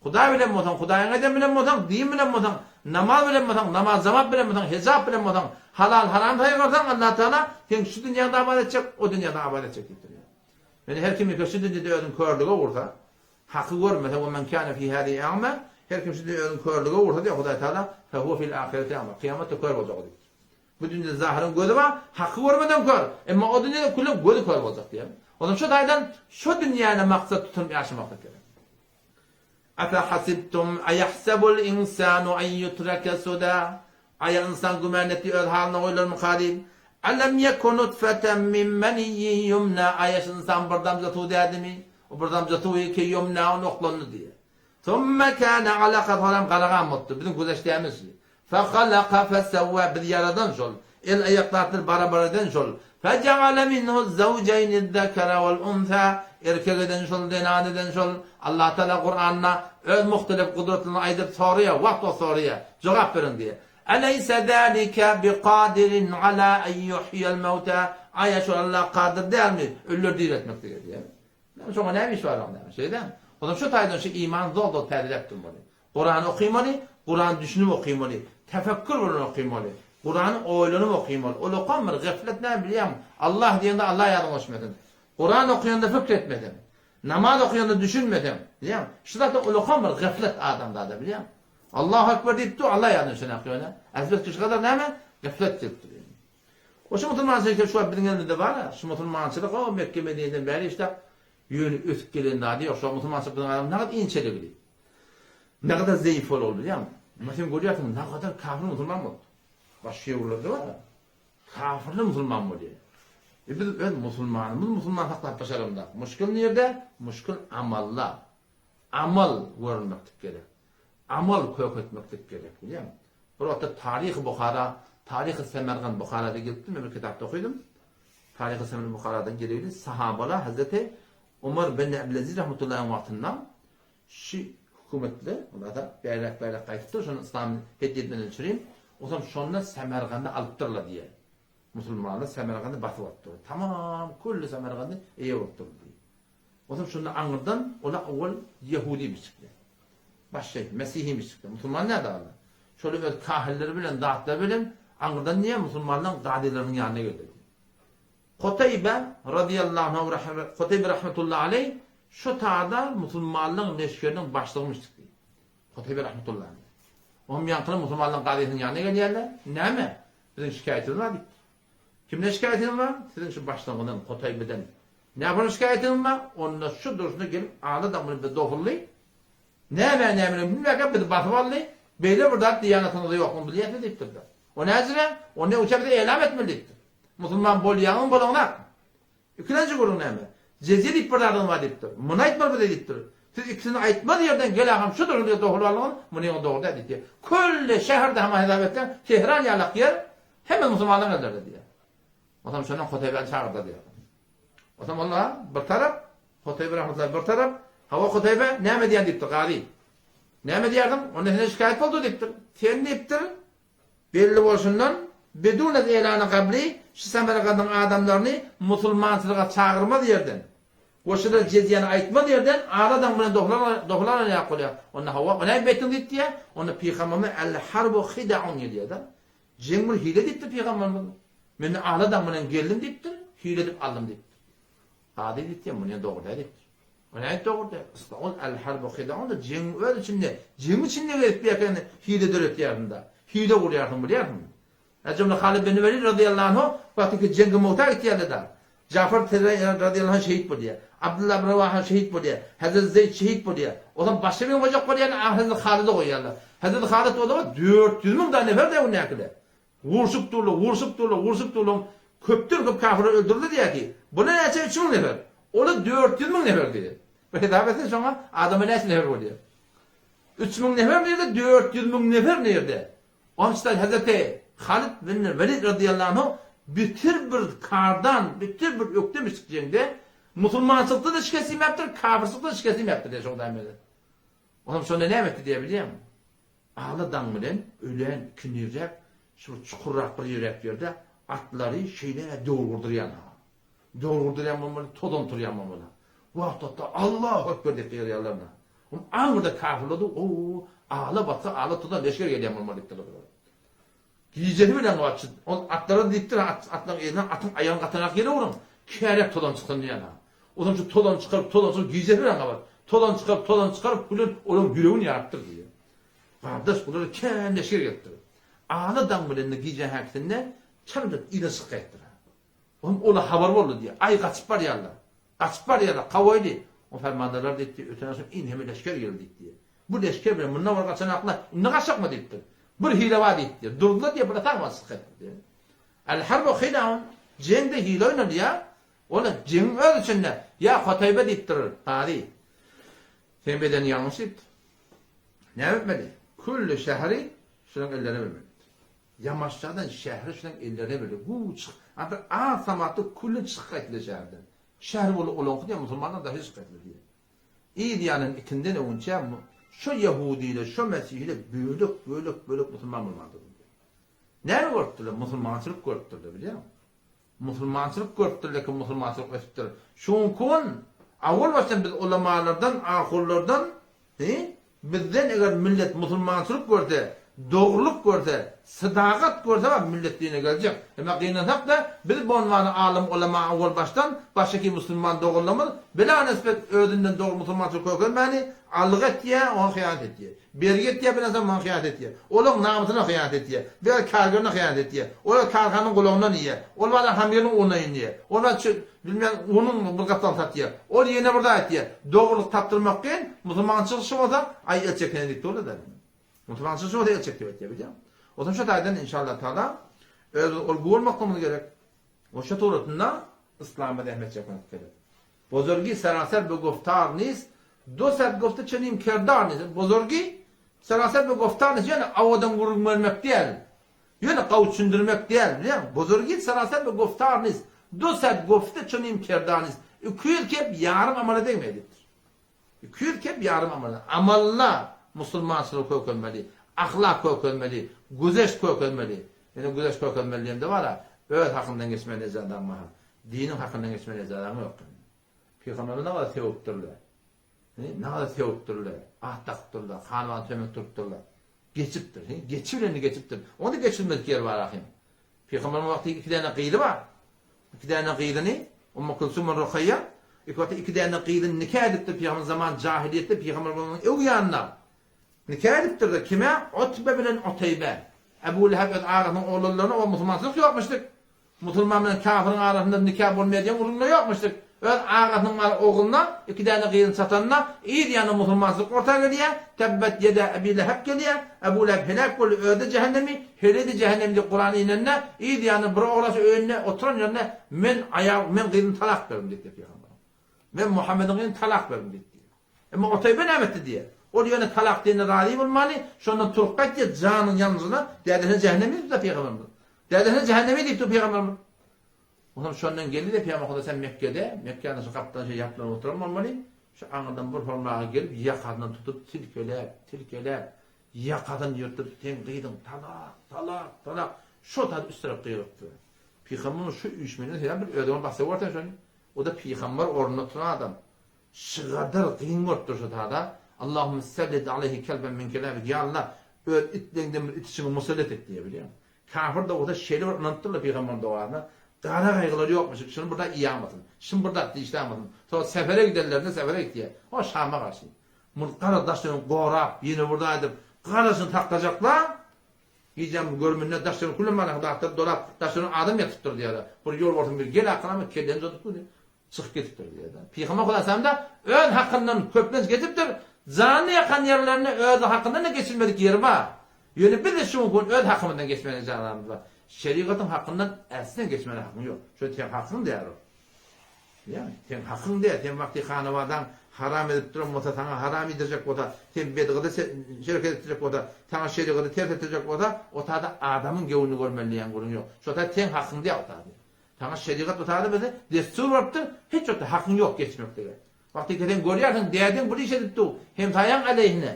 Hudaý bilen bolsaň, Hudaýyň aýdany bilen bolsaň, din bilen bolsaň, namaz bilen bolsaň, namaz jamat bilen bolsaň, hijap bilen bolsaň, halal haram saýgarsaň, Allah Tagala seň şu dünýäňde abat etjek, o dünýäde abat etjek diýipdir. Ýöne her kim şu dünýede özüni körlüge ursa, Haky görmese, we men kâne fî hâzihi a'mâ, her kim şu dünýede özüni körlüge ursa diýýär Hudaý Tagala, fehuve fil âhireti a'mâ, kyýamatda kör boljak o diýipdir. Bu dünýede zahyryň gözi bar, haky görmeden kör, emma o dünýede külüň gözi kör boljak diýýär. Onsoň şu taýdan şu dünýäni maksat tutunyp ýaşamaklyk gerek. Efe hasibtum eýahsebul insanu en yutreke suda, Aýa ynsan güman etdi öz halyna goýlarmyka diýip. Elem ýeku nutfeten min meniyyin ýumna Aýa şu ynsan bir damja suw dädimi? O bir damja suwy ki ýumna ony oklandy diýýär. Summe kâne alaka soňram gara gan bolupdyr. Biziň güzeşdämiz şu. Fehalaka fesewwâ bizi ýaradan şol. El aýak zatlar barabar eden şol. Fejeale minhu zewjeýniz-zekere wal-unsâ erkek eden şol, zenan eden şol. Allah Tagala Kuranda öz muhtelif gudratlaryny aýdyp soraýar, wagt-wagt soraýar. Jogap beriň diýýär. Eleýse zalike biqadirin ala en yuhýel mewta Aýa şol Allah kadyr dälmi ölüleri diriltmeklige diýýär. Näme şoňa näme iş bar oň näme şeýdämi? Onsoň şu taýdan şu imany zol-zol täzeläp durmaly. Kurany okymaly, Kurany düşünip okymaly, tefekkür bilen okymaly, Kurany oýlanyp okymaly. Ol okan bir gaflet näme bilýäňmi? Allah diýende Allah ýadyňa düşmesin. Kuran okaýanda pikir etmeseň, namaz okaýanda düşünmeseň, bilýäňmi? Şu zatlar ulakan bir gaflet adamzada bilýäňmi? Allahu Ekber diýip dur, Allah ýadyna düşenok ýöne. Ezbet şu kadar näme? Gaflet diýip dur. O şu musulmançylyk şu wagt biziň elimizde bar-a. Şu musulmançylyk o Mekge Medineden bäri işläp ýöne ösüp gelen zady ýok. Şu musulmançylyk biziň adamyz nagat inçeligidi. Nagadar zeýif boldy bilýäňmi? Emma sen görýärsiň nagadar kafir musulman boldy. Başga ýurtlarda bar. Kafirler musulman bolýar. E biz öz musulmanymyz musulman saklap başaramzok. Muşkil nirde? Muşkil amalda. Amal görünmeklik gerek. Amal kök etmeklik gerek, bilýäňmi? Bir wagtda Taryhy Buhara, Taryhy Semergant Buharada gelipdi, men bir kitapda okydym. Taryhy Semergant Buharadan gelipdi. Sahabalar Hazreti Umar bin Abdulaziz rahmetullahi wagtynda şu hökümetli, olar-da bäräk-bäräk gaýdypdyr, şony yslam hediýe etmeden çürim, onsoň şonda Semergandy alypdyrlar diýýär. Musulmanlar Semergandy basyp alypdyr. Tamam, külli Semergandy eýe bolupdyr diýýär. Onsoň şonda aňyrdan olar owal ýehudimiş çykýar. Baş şeýh, mesihimiş çykýar. Musulman näde olar? Şolar öz kahinleri bilen, zatlary bilen aňyrdan diýýär, musulmanlaryň gazylarynyň ýanyna geldi diýýär. Kutaýba razyýallahu anhu Kutaýba rahmetullahi aleý şu tada musulmanlaryň leşgeriniň başlygymyş diýdi. Kutaýba rahmetullahi aleý. Onuň ýaňkyny musulmanlaryň gazysynyň ýanyna gelýärler. Näme? Biziň şikaýatymyz bar diýipdir. Kimden şikaýatyňyz bar? Siziň şu başlygyňyzdan, Kutaýbadan. Näme şikaýatyňyz bar? Onda şu durşuna gelip ala daň bilen bizi doguldy. Näme näme bilmäkä bizi basyp aldy. Beýle bir zat diýanatyňyzda ýoklugyny bilýäsiňiz diýipdir-de. O näjire? Onda uçar bize elam etmeli diýipdir. Musulman bolýaňmy bolaňzak? Ikilenji gürrüň näme? Jezýe diýip bir zadyňyz bar diýipdir. Muny aýtmaly bize diýipdir. Siz ikisini aýtmaz ýerden gel agam şudur diýip dogry aldyňyz, munyňyz dogry däl diýipdir. Külli şäherde hama hesap etseň Tehran ýalak ýer hemme musulmanlaryň ellerinde diýýär. Onsoň şondan Kutaýbany çagyrdylar diýýär. Onsoň Allah bir tarap, Kutaýba rahmetullahi bir tarap, hawa Kutaýba näme diýýän diýipdir gazy. Näme diýerdiň? Onda senden şikaýat boldy diýipdir. Sen diýipdir, Belli bolşundan, bidun elana gabli şu Samarkandyň adamlaryny musulmançylyga çagyrmaz ýerden we şular jezýäni aýtmaz ýerden ala daň bilen dohlan ýak bolýar. Onda hawa, o näme beýtdiň diýip diýýär. Onda pygamberimiz al harbu hidaun diýýär-de. Jeň bir hile diýipdir pygamberimiz. Men ala daň bilen geldim diýipdir, hile edip aldym diýipdir. Kazy diýipdir, muny dogry däl diýipdir. O nädip dogry däl? Ol al-harbu hida'un-da jeňiň öz içinde, jeňiň içinde gezip ýörken hile döretýärsiň-dä. Hile gurýarsyň bilýärsiňmi? Ä jümle Halid bin Welid razyýallahu anhu wagty ki jeňgi Mu'ta gitýärler-dä. Jafar razyýallahu anhu şehit bolýar. Abdullah bin Rawaha şehit bolýar. Hezreti Zeýd şehit bolýar. Olam başga birini goýjak bolýarlar, ahyr Hezreti Halidi goýýarlar. Hezreti Halid o zaman 400 müň däne nefer-dä öňdäkiler. Urşup durlar, urşup durlar, urşup durlar. Köpden köp kafirler öldürildi diýýär ki, bular näçe 3000 nefer. Olar 400 müň nefer diýýär. Bir hesap etseň şoňa adama näçe nefer bolýar? 3000 nefer nirde, 400 müň nefer nirde? Onçda Hazreti Halid bin Velid radıyallahu anh bitir bir kardan, bitir bir ökdemişlik jeňde musulmançylykda da şikes iýmäpdir, kafirçilikde da şikes iýmäpdir diýýär şoň daýymyz. Onam şonda näme etdi diýe bilýärmi? Ala daň bilen ölen ikindiräk şu bir çukurrak bir ýeräk ýerde atlary şeýle döwür gurdurýan ha. Döwür gurdurýan bolmaly, tozan turýan bolmaly. Wagt-wagtda Allahu ekber diýip gygyrýarlar-da. Onuň aňyrda kafirler dur, o-o, ala batsa, ala tozan leşger gelýän bolmaly diýipdirler bular. Gijesi bilen wagtçy ol atlara diýipdir, atlaryň eline atyň aýagyny gatarak ýere uruň, kärek tozan çyksyn diýen ha. Onsoň şu tozan çykaryp, tozan çykaryp gijesi bilen gabat. Tozan çykaryp, tozan çykaryp bilen olaryň ýüregini ýarypdyr diýýär. Gardaş bulara kän leşger gelipdir. Ala daň bilen-de gije häkisinde çalyp yza çykyp gaýtdyr. Oňa ola habar boldy diýýär. Aý gaçyp barýarlar. Gaçyp barýarlar, kawaýly. O fermandarlar diýipdi, öten agşam inheme leşger geldi diýipdi. Bu leşger bilen mundan bir gaçanaklar, indi gaçakmy diýipdir. Bir hile bar diýipdir. Durdular diýip, bular sag basdyk diýipdir. Al harbu hidaun, jeňde hile oýnalýar. Ol jeňiň öz içinde, ýa Kutaýba diýipdir, kazy. Seň bedeniň ýalňyş diýipdir. Näme etmeli? Külli şäheri şularyň ellerine bermeli. Ýamaşjadan şäheri şularyň ellerine berdi. Guw çyk. Adyr az samatda külli çykyp gaýtdylar şäherden. Şäher boly olaňky diýen musulmanlar daşy çykyp gaýtdylar diýýär. Yz ýanyn ikinden öňünçä şo ýehudiler, şo mesihiler bölek bölek bölek musulman bolmandyr diýýär. Näme görüpdirler? Musulmançylyk görüpdirler bilýäňmi? Musulmançylyk görüpdirler ki musulmançylyk ösüpdir. Şuňky gün awal başdan biz ulamalardan, ahunlardan, he, bizden eger millet musulmançylyk görse, Dogrulyk görse, sadagat görse bar millet dine geljek. Emma gynansak-da biz bonwany alym ulama owal başdan başyki musulman doganlarymyz bila nisbet özünden dogry musulmançylyk kökelmäni algy etýä oňa hyýanat etýä. Bergi etýä bilensoň muňa hyýanat etýä. Olaň namysyna hyýanat etýä. Biraz kargerine hyýanat etýä. Olar karhanyň gulagyndan iýýä. Ol bada hamyrynyň ununa inýä. Ol bada bilmän unuň bir gapdalyny satýa. Ol ýene bir zat etýä. Dogrulyk tapdyrmak kyn, musulmançylyk şu bolsa aý el çekene diýip durlar-da. Musulmançylyk şu bolsa el çek diýip aýtýar bilýäňmi? Onsoň şu taýdan inşallah taala özümiz ol bolmaklygymyz gerek. We şu suratynda yslama zähmet çekmek gerek. Bozorgi seraser be goftar nis, do sed gofte çenim kerdar nis. Bozorgi seraser be goftar nis, ýöne awadan gürrüň bermek däl. Ýöne gawy düşündirmek däl, bilýäňmi? Bozorgi seraser be goftar nis, do sed gofte çenim kerdar nis. 200 kep ýarym amala degmeýär diýipdir. 200 kep ýarym amala. Amalla musulmançylyk kökelmeli, ahlak kökelmeli, güzeşt kökelmeli. Ýöne güzeşt kökelmeli diýemde bar-a, öz hakyndan geçmeli ejadaň maha. Diniň hakyndan geçmeli ejadaň ýok. Pygamberimiz nagaza sögüpdirler. Nagaza sögüpdirler, at dakypdyrlar, hanybany töhmet tutupdyrlar. Geçipdir. Geçibileni geçipdir. Onda geçilmedik ýeri bar ahym. Pygamberimiň wagty iki däne gyzy bar. Iki däne gyzyny Ummu Kulsum we Rukaýýa iki wagty iki däne gyzyny nika edipdir Pygamber zaman jahiliýetde Pygamber onuň öň ýanynda nika edipdir-de kime? Utbe bilen Uteýbe. Ebu Leheb öz agasynyň oglanlaryna o musulmançylyk ýokmuşdyk. Musulman bilen kafiriň arasynda nika bolmaýar diýen gürrüňler ýokmuşdyk. Öz agasynyň maly ogluna iki däne gyzyny satanda, yz ýany musulmançylyk orta gelýär, Tebbet ýeda Ebi Leheb gelýär, Ebu Leheb heläk boldy, özi-de jähennemi, heli-de jähennemi diýip Kuran inende, yz ýany bir oglasy öýünde oturan ýerinde men aýal, men gyzymy talak berdim diýipdir pygamber. Men Muhammediň gyzyny talak berdim diýipdir. Emma Otaýba näme etdi diýýär. Ol ýöne talak diýende razy bolmany, şondan turup gaýtýar janyň ýangyjyna, dädesine jähennemi diýipdir pygamberimiz. Dädesine jähennemi diýipdir pygamberimiz. Onsoň şondan geldi-de pygamber Huda sen Mekgede, Mekgäniň şu gapdaly şeý ýaplanyp oturan bolmaly, şu aňyrdan bir hormaga gelip ýakasyndan tutup silkeläp, silkeläp, ýakasyny ýyrtyp, seň gyzyň talak, talak, talak, şo zat üstüne gygyrypdyr. Pygamberimiz şu üýşmeleňi sebäp bir özüňe basa görseň şony. O-da pygamber ornunda oturan adam. Şygadar gyn görüp durşy sada, Allahümme sellid aleýhi kelben min kelabik, Ýa Allah, öz itleňden bir it içiňe musallat et diýýär, bilýäňmi? Kafir dogruda şeýle bir ynanypdyrlar pygamberiň dogasyna, gara gaýgylary ýokmuş, şuny bir zat iýäňmesin, şuny bir zat dişläňmesin. Soň sefere gidenlerinde sefere gitýär, o Şama garşy. Muny gara daşdan gorap, ýene bir zat edip, garaşyny saklajaklar, gijäň bir görüminde daşdan külem bana zatlar dolap, daşdan adam ýatypdyr diýýärler. Bir ýolbarsyň biri gel akyl kelleni uzadyp Çykyp gidipdir diýýär-de. Pygamber Hudaýsamda öz hakyndan köplenç geçipdir, janyny ýakan ýerlerinde öz hakyndan-da geçilmedik ýeri bar. Ýöne biz-de şu gün öz hakymyzdan geçmäge ejazamyz bar. Şerigatyň hakyndan äslen geçmäne hakyň ýok. Şo seň hakyň däl ol. Bilýäňmi? Seň hakyň däl. Sen wagty hanabadaň haram edip duran bolsa, saňa haram iýdirjek bolsa, sen bedgada şereket etdirjek bolsa, saňa şerigaty ters etdirjek bolsa, o tada adamyň göwnüni görmeli diýen gürrüň ýok. Şo tada seň hakyň däl o tada. Saňa şerigat mysal berse, dessur bolupdyr, hiç wagtda hakyň ýok geçmeklige. Wagtyka sen görýärsiň, dädeň bir iş edip dur, hemsaýaň aleýhine.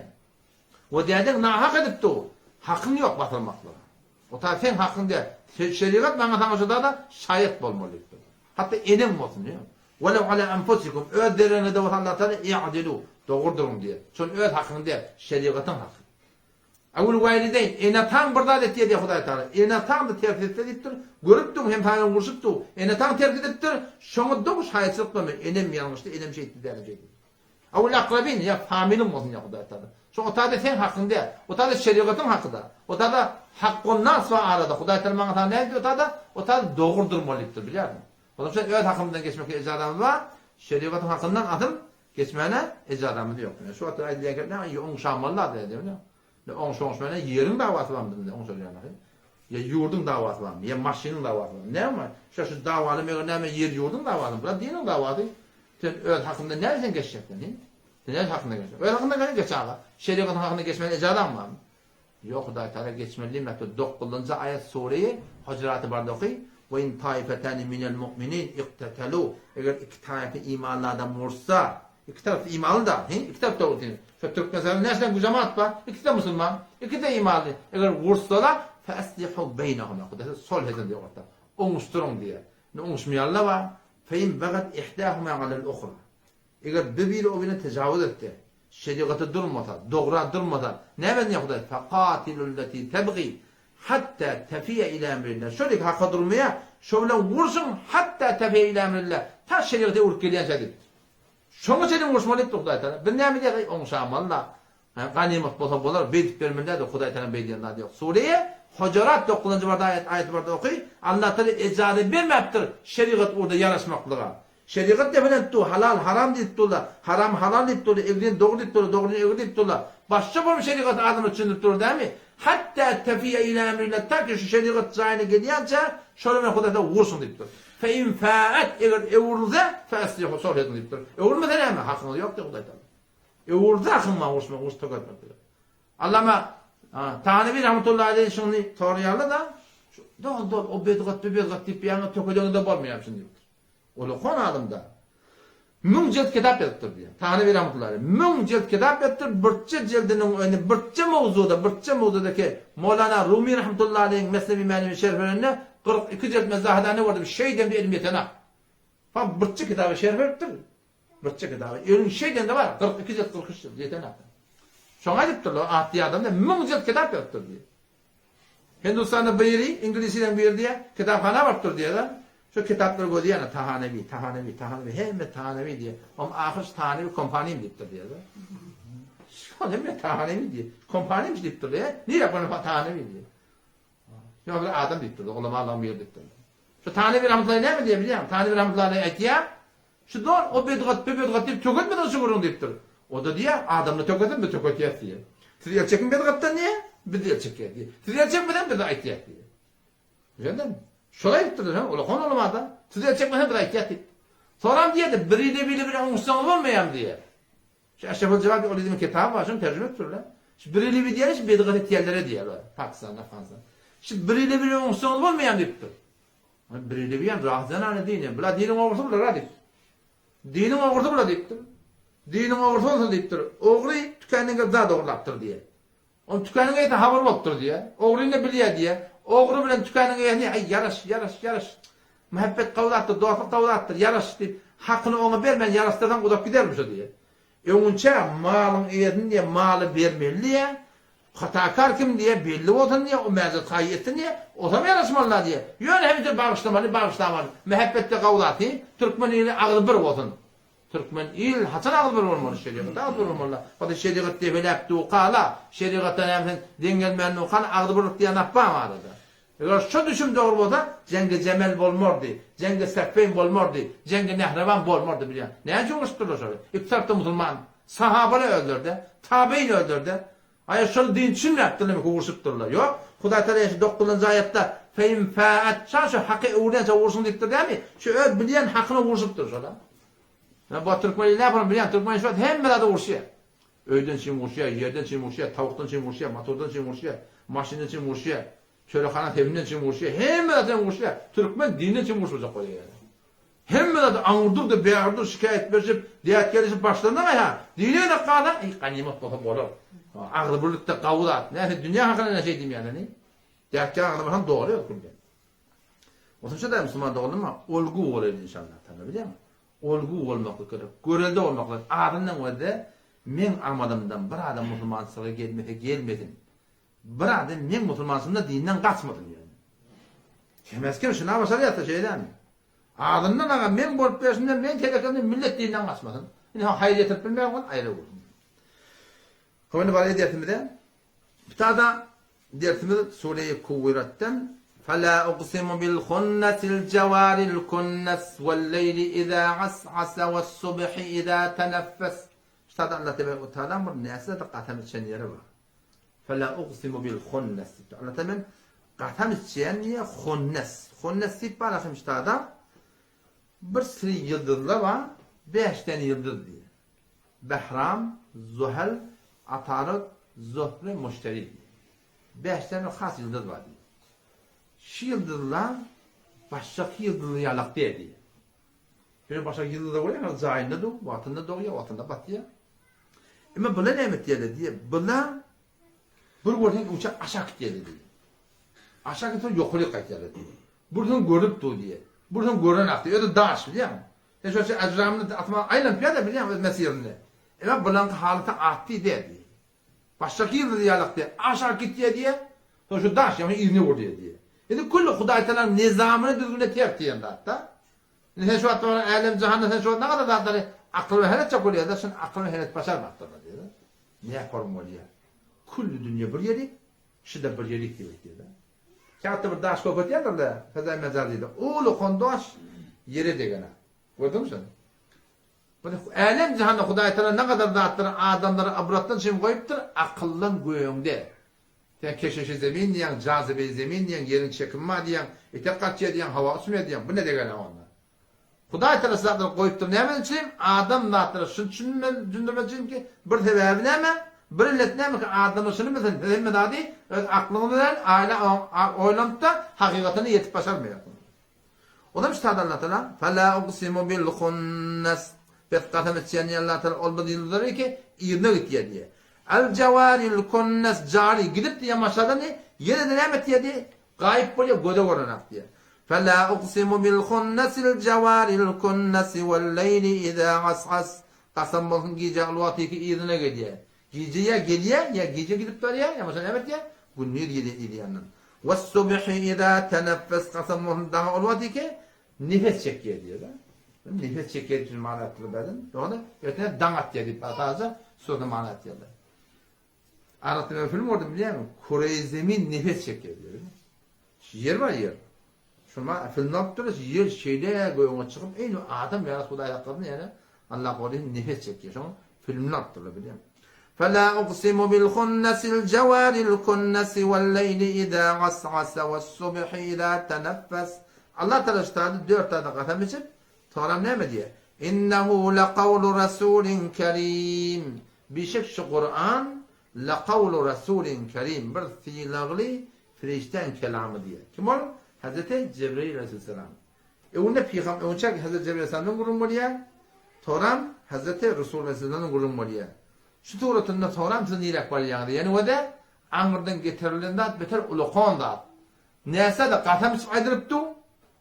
We dädeň nahak edip dur, hakyň ýok basyrmaklyga. O ta seň hakyň däl. Şerigat maňa saňa şo zada şaýat bolmaly diýipdir. Hatda eneň bolsun diýýär. Welew ala enfusikum, öz zereriňe-de bolsa Allah Taala i'dilu, dogry duruň diýýär. Şol öz hakyň däl, şerigatyň haky. Awul walideýn, ene-ataň bir zat etýär diýýär Hudaý Tagala. Ene-ataň-da ters etse diýipdir, görüpdiň hem saňa urşupdy, ene-ataň ters edipdir, şoňa dogry şaýatçylyk berme, enem ýalňyşdy, enem şeýtdi, dädem şeýtdi. Awul akrabin, ýa familiň bolsun diýýär Hudaý Tagala. Şo otada seň hakyň däl, otada şerigatyň haky-da. Otada hakgun nas bar arada, Hudaý Tagala maňa saňa näme diýdi otada? Otada dogry durmaly diýipdir, bilýärsiň. Onuň üçin öz hakymyzdan geçmekde ejazamyz bar, şerigatyň hakyndan asyl Geçmäne ejazamyz ýok. Ine şu wagtda aýdylýan gep näme? Oňşanmaly zat ýa diýme. Ne oňşa oňşmana ýeriň dawasy barmy bizde oňşalýan ahy? Ýa ýurduň dawasy barmy? Ýa maşynyň dawasy barmy? Näme bar? Şu şu dawaly meger näme ýer ýurduň dawasymy? Bular diniň dawasy. Sen öz hakyňdan näme sen geçjek sen? Sen öz hakyňdan geçjek. Öz hakyňdan geçen geç aga. Şerigatyň hakyna geçmäne ejazaň barmy? Ýok Hudaý Taala geçmeli diýmekdir. Dokuzynjy aýat sureýi Hujraty barda oky, Ve in taifetani minel mu'minin iktetelu Eger iki taýfa imanly adam ursa, iki tarapda imanly da, he, iki tarapda ursun. Şo Türkmenistanda näçe sany jemaat bar? Ikisi-de musulman, ikisi-de imanly. Eger ursalar, fe aslihu beýnehuma. Hudaý Taala sulh ediň diýýär orta. Oňuşdyryň diýýär. Indi oňuşmaýanlar bar. Fe in bagat ihdahuma alel uhra. Eger bir biri o birine tejawuz etse. Şerigata durmasa, dogra durmasa, näme diýýär Hudaý? Faqatilullati tebgi hatta tefiýe ila emrillah. Şol iki haka durmaýar, şo bilen urşuň hatta tefiýe ila emrillah. Ta şerigata öwrüp gelýänçä diýipdir. Şoňa çenli uruşmaly diýipdir Hudaý Tagala. Biz näme diýýäris? Eý, oňşamaly-la. Ganymat bolsa bolar, beýdip bermeli-dä Hudaý Tagala beý diýen zady ýok. Sureýe Hojarat dokuzynjy barda aýat aýaty barda oky. Allah Tagala ejaza bermäpdir şerigat ugurda ýaraşmaklyga. Şerigat depelenip dur, halal, haram diýip durlar, haram halal diýip durlar, egrini dogry diýip durlar, dogryny egri diýip durlar. Başga bir şerigat adama düşündirip durlar dälmi? Hatda tefiýe ila emrillah ta ki şu şerigat jaýyna gelýänçä şolar bilen Hudaý Tagala urşuň diýip dur. Fe in faat eger öwrülse fe aslihu sulh ediň diýip dur. Öwrülmese näme? Hakyňyz ýok diýip Hudaý Tagala. Öwrülse hakyň bar uruşmak, uruş töketmek diýip. Allama Tanewi rahmetullahi aleýh şuny soraýarlar-da, dol dol o bedgat bu bedgat diýip ýaňy tökedeňizde bolmaýar şuny diýipdir. Ol okan adamda. Müň jilt kitap ýazypdyr diýýär. Tanewi rahmetullahi aleýh. Müň jilt kitap ýazypdyr, birçe jildiniň öni birçe mowzuda, birçe mowzudaki Mowlana Rumi rahmetullahi aleýhiň Mesnewi Mänewi şerh berende 42 jilt men Zahidany gördüm, şeýdemde elim ýetenak. Ha birçe kitaba şerh beripdir. Birçe kitaba. Eliň şeýdende bar, 42 jilt, 43 jilt ýetenak. Şoňa aýdypdyrlar, atly adamda müň jilt kitap ýazypdyr diýýär. Hindistanda biri, iňlisleň biri diýýär, kitaphana baryp dur diýýär-de, şo kitaplary gözleýär, Tahanewi, Tahanewi, Tahanewi, hemme Tahanewi diýýär. Oň ahyry şu Tahanewi kompanim diýipdir diýýär-de. Şol hemme Tahanewi diýýär. Kompanimmiş diýipdir diýýär. Nirä goýan Tahanewi diýýär. Şo bir adam diýipdir, ulamalaryň biri diýipdir. Şu Tahanewi rahmetullahi näme diýýär bilýäňmi? Tahanewi rahmetullahi aýtýar, Şu don o bedgat, bu bedgat diýip töketmediň şu gürrüňi diýipdir. O-da diýýär, adamlar töketsin, biz töketýäs diýýär. Siz el çekiň bedgatdan diýýär, biz el çekýäs diýýär. Siz el çekmeseň biz aýtýas diýýär. Düşündiňmi? Şol aýdypdyrlar, hä, ulakan ulama-da. Siz el çekmeseň biz aýtýas diýip. Soram diýýär-de, biri-de biri bilen oňuşsaňyz bolmaýarmy diýýär. Şu Eşreful Jewad ol diýen kitaby bar, şony terjime edipdirler. Şu biri-de biri diýýär, şu bedgat etýänlere diýýär, Pakistanda, Afganystanda. Şu biri-de biri oňuşsaňyz bolmaýarmy diýipdir. Birelebiýan razydanany dini. Bula diniň ogrusy bular ha diýipdir. Diniň ogrusy bula diýipdir. Diniň ogrusy bolsun diýipdir. Ogry tükenden gelip zat ogurlapdyr diýýär. Onuň tükeniň eýesi habar bolupdyr diýýär. Ogryny da bilýär diýýär. Ogry bilen tükeniň eýesini aý ýaraş, ýaraş, ýaraş. Muhabbet gowy zatdyr, dostluk gowy zatdyr, ýaraş diýip, hakyny oňa bermän ýaraşdyrsaň uzak gidermi şo diýýär. Öňünçä malyň eýesini diýýär, maly bermeli diýýär. Hatakar kim diýýär, belli bolsun diýýär, o mäzet haýy etsin diýýär, osam ýaraşmalyda diýýär. Ýöne hemişe bagyşlamaly, bagyşlamaly. Mähebbetde gawzasy, türkmen ili agzy bir bolsun. Türkmen il haçan agzy bir bolmaly, şerigatda agzy bir bolmaly. Hada şerigat debeläp dukala, şerigatda näme sen deň gelmän dukala, agzy birlik diýen zat barmy arada? Eger şo düşüm dogry bolsa, jeňgi Jemel bolmardy, jeňgi Seffeýn bolmardy, jeňgi Nehrewan bolmardy bilýän. Näme üçin uruşypdyrlar şoly? Iki tarapda musulman. Sahabalar özleri-de, tabeýin özleri-de. Aýa şol din düşünmäpdirler mi urşupdyrlar. Ýok. Hudaý Tagala şu dokuzynjy aýatda Fe in fa'at şa şu haky öwrençä urşuň diýipdir dämi? Şu öz bilýän hakyna urşupdyr şola. Ýa bu türkmen ili näme bilýän türkmen şu wagt hemme zada urşýar. Öýden çyn urşýar, ýerden çyn urşýar, tawukdan çyn urşýar, motordan çyn urşýar, maşyndan çyn urşýar, çörekhana sebinden çyn urşýar, hemme zatdan urşýar. Türkmen dinden çyn urşmajak bolýar ýaly. Hemme zady aňyrdyr-da, bäridir şikaýat berişip, dert gelişip başlanyň-a, dine gezek galsa, eý, ganymat bolsa bolar. Agzybirlikde gawy zat. Näse dünýä hakyna näşe diýmeýärler, ni? Dertgä agzybir han dogry ýok bilýän. Osunça da musulman doganlarym, olgu bolaýyn inşallah taala, bilýäňmi? Olgu bolmaklyk gerek, görelde bolmaklyk. Azyndan gözde meň amalymdan bir adam musulmançylyga gelmese gelmesin. Bir adam meň musulmançylygymda dinden gaçmasyn ýöne. Kemez-kem şuna başarýarsa şeýdämi? Azyndan aga meň bolup berşimden meň telekemden millet dinden gaçmasyn. Indi ha haýyr ýetirip bilmeýän bolsa aýra bolsun. Hop indi barýa dersimize. Bitada dersimiz Sure-i Kuwiratdan Fela uqsimu bil hunnasil jawaril kunnas wal leýli iza as'asa was subhi iza tenaffas. Şutada Allah tebarek we taala bir näsede kasam içen ýeri bar. Fela uqsimu bil hunnas diýipdir. Allah taala men kasam içýän diýýär, hunnas. Hunnas diýip bar ahim şutada bir sürü ýyldyzlar bar, bäş däne ýyldyz diýýär. Behram, Zuhal, Atarot, Zuhre, Muşteri diýýär. Bäş däne has ýyldyz bar diýýär. Şu ýyldyzlar başgaky ýyldyzlar ýalak däl diýýär. Ýöne başga ýyldyzlar bolýar, jaýynda dur, wagtynda dogýar, wagtynda batýar. Emma bular näme etýärler diýýär. Bular bir görseň uçak aşak gitýärler diýýär. Aşak gitse ýokaryk gaýtýarlar diýýär. Bir soň görüp dur diýýär. Bir soň gören akdy. Özi daş bilýäňmi? Sen şo ejramyny asman aýlanyp ýa-da bilýäňmi öz mesirinde. Emma bulaňky halaty atdy däl diýýär. Başdaky ýyldyz ýalak diýýär, aşak gitýär diýýär, soň şu daş ýaňy yzyna urýar diýýär. Indi külli Hudaý Tagalaň nizamyna düzgüne ters diýen zat-da. Indi sen şu wagt bar älem jahanda sen şu wagt nagada zatlary akyl bilen helet bolýar-da, şuny akyl bilen helet başarmapdyrlar diýýär. Näform bolýar? Külli dünýe bir ýerik, şu-da bir ýerik diýip aýtýar-da. Käte bir daş köpeltýärler-de, fezaý mejazyda. Uly hondaş ýere degene. Gördüňmi şony? Bu älem jahanda Hudaý Tagala ne gadar zatlary adamlara ybratdan üçin goýupdyr, akyldan göňde. Sen keşeşi zemin diýýäň, jazybeýi zemin diýýäň, ýeriň çekimi bar diýýäň, etek gaçýar diýýäň, howa uçmaýar diýýäň. Bu ne degene onda? Hudaý Tagala şu zatlary goýupdyr näme üçin? Adam zatlary şuny düşündirmek üçin ki, bir sebäbi näme? Bir illeti näme ki, adamlar şuny bilsin, siz hemme zady öz aklyňyz bilen aýla oýlanyp-da hakykatyna ýetip başarmaýarsyňyz. Onam şu taýda Allah Tagala, Fela uqsimu bil hunnas, Bes kasam içýän diýýär Allah Tagala ol bir ýyldyzlary ki, yzyna gitýär diýýär. Al jawaril kunnas jary gidip diýýär maşadan diýýär, ýene-de näme etýär diýýär, gaýyp bolýar, göze görnenak diýýär. Fela uqsimu bil hunnasil jawaril kunnasi wel leýli iza as'as, Kasam bolsun gijä ol wagtyky yzyna gelýär. Gije ýa gelýär, ýa gije gidip barýar, ýa bolmasa näme etýär? Gündiz gelýär yzýandan. Wes-subhi iza teneffes kasam bolsun daňa ol wagtyky nefes çekýär diýýär-de. Nefes çekýär diýip many atdylar bäden. Ýogsa ertine daň atýar diýip asaja sözüne many atýarlar. Arasynda men film gördüm bilýäňmi? Koreý zemin nefes çekýär diýýär. Şu ýer bar ýer. Şuma filmde alyp durlar, ýer şeýle gögüňe çykyp, eýni adam ýaly Hudaý saklasyn ýöne Allah gorasyn nefes çekýär. Şoň filmini alyp durlar bilýäňmi? Fela uqsimu bil hunnasil jawaril kunnasi wal leýli iza as'asa was subhi iza tenaffas. Allah Taala şu taýda dört zada kasam içip, soňram näme diýýär? Innehu lekawlu rasulin kerim. Bişek şu Kuran lekawlu rasulin kerim bir sylagly Perişdäň kelamy diýýär. Kim ol? Hezreti Jebreýil aleýhisselam. Öňünde pygam öňçä Hezreti Jebreýil aleýhisselamdan gürrüň bolýar. Soňram Hezreti Resul aleýhisselamdan gürrüň bolýar. Şu suratynda soňram siz niräk barýaňyz diýýär. Ýöne wede aňyrdan getirilen zat beter ulakan zat. Näsa-da kasam içip aýdylypdy.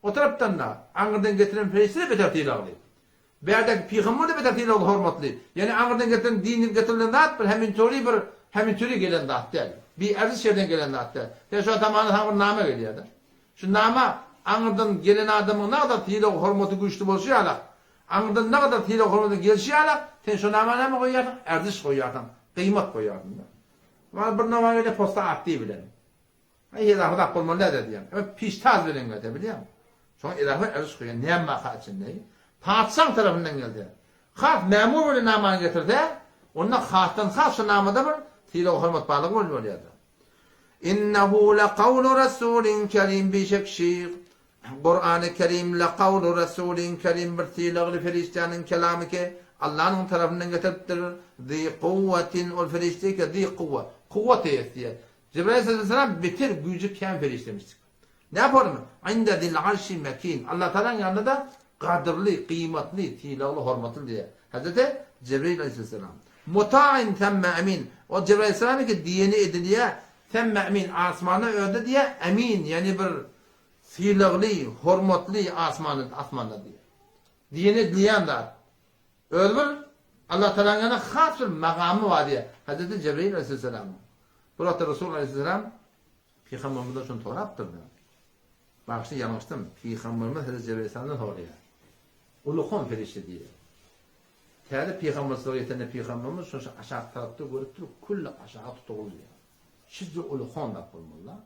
O tarapdan-da aňyrdan getiren perişde-de beter sylagly. Bärdäki pygamber-de beter sylagly hormatly. Ýagny aňyrdan getiren din getirilen zat bir hemintöri bir hemintöri gelen zat däl. Bir erziş ýerden gelen zat däl. Sen şu zamana saňa bir nama gelýär-de. Şu nama aňyrdan gelen adamyň nagadar sylagy hormaty güýçli bolşy ýalak, aňyrdan nagadar sylag hormaty gelşi ýalak, sen şo nama näme goýýarsyň? Erziş goýýarsyň, gyýmat goýýarsyň-da. Maňa bir nama gelýär posta atdy bilen. Aý edahy zat bolmaly däl diýýän. Emma piştaz bilen gelse bilýäňmi? Şoňa edahy erş goýan näme baka içinde? Patyşaň tarapyndan gelse, has mämur bilen namany getirse, onda hasdan has şu namada bir sylag-hormat barlygy bol bolýar-da. Innehu lekawlu rasulin kerim bişek şyh Kurany Kerim lekawlu rasulin kerim bir sylagly perişdäniň kelamy ki Allanyň tarapyndan getiripdir. Zi kuwwatin ol perişde ki zi kuwwa kuwwat eýesi diýýär. Jebraýyl aleyhisselam beter güýji kän perişdemişdik. Näpormy? Inde zil arşi mekin. Allah Tagalaň ýanynda-da gadyrly, gyýmatly, sylagly, hormatly diýýär. Hezreti Jebraýyl aleyhisselam. Muta'in semme emin. O Jebraýyl aleyhisselam ki diýeni edilýär. Semme emin asmanda özde diýýär, emin ýagny bir sylagly, hormatly asmanda asmanda diýýär. Diýeni edilýän zat. Özi bir Allah Tagalaň ýanynda has bir magamy bar diýýär. Hezreti Jebraýyl aleyhisselamyň. Bir wagtda Resul aleyhisselam Pygamberimiz şony sorapdyr-da. Bagyşla ýalňyşdym. Pygamberimiz Hezreti Jebraýyl aleyhisselamdan soraýar. Ulukan perişde diýýär. Täze pygamberçilige ýetende pygamberimiz şony şu aşak tarapda görüpdir, külli aşaga tutugly diýýär. Şije ulukan zat bolmaly-da.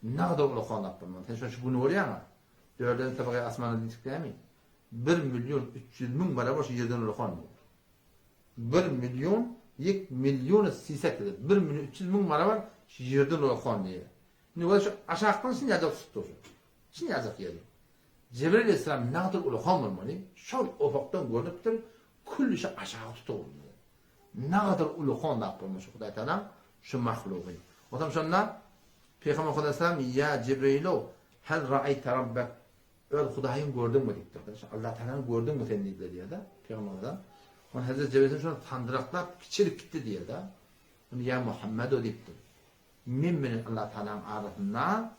Nagda ulukan zat bolmaly. Sen şony şu güni görýäň-ä. Dördünji tabakayy asmana diýdik dämi? 1 300 000 barabar şu ýerden ulukan diýýär. Bir million ýek milliona siset diýdi. Bir million 300 müň barabar şu ýerden ulakan diýýär. Indi weli şu aşakdan şin ýazjak tutup dur. Şin ýazjak ýeri. Jibril aleyhisselam nägadar ulakan bolmaly? Şol ufukdan görnüpdir, külli şu aşagy tutup diýýär. Nägadar ulakan zat bolmaly şu Hudaý Tagalaň şu mahlugy. Onsoň şonda Pygamber aleyhisselam ýa Jibrilow hal ra'ayta rabbak Öz Hudaýyňy gördüňmi diýipdir. Şu Allah Tagalany gördüňmi sen diýdiler diýýär-de Pygamberimize. Onda Hezreti Jebraýyl şony sandyraklap kiçelip gitdi diýýär-de. Onda ýa Muhammedo diýipdir. Men bilen Allah Tagalanyň arasynda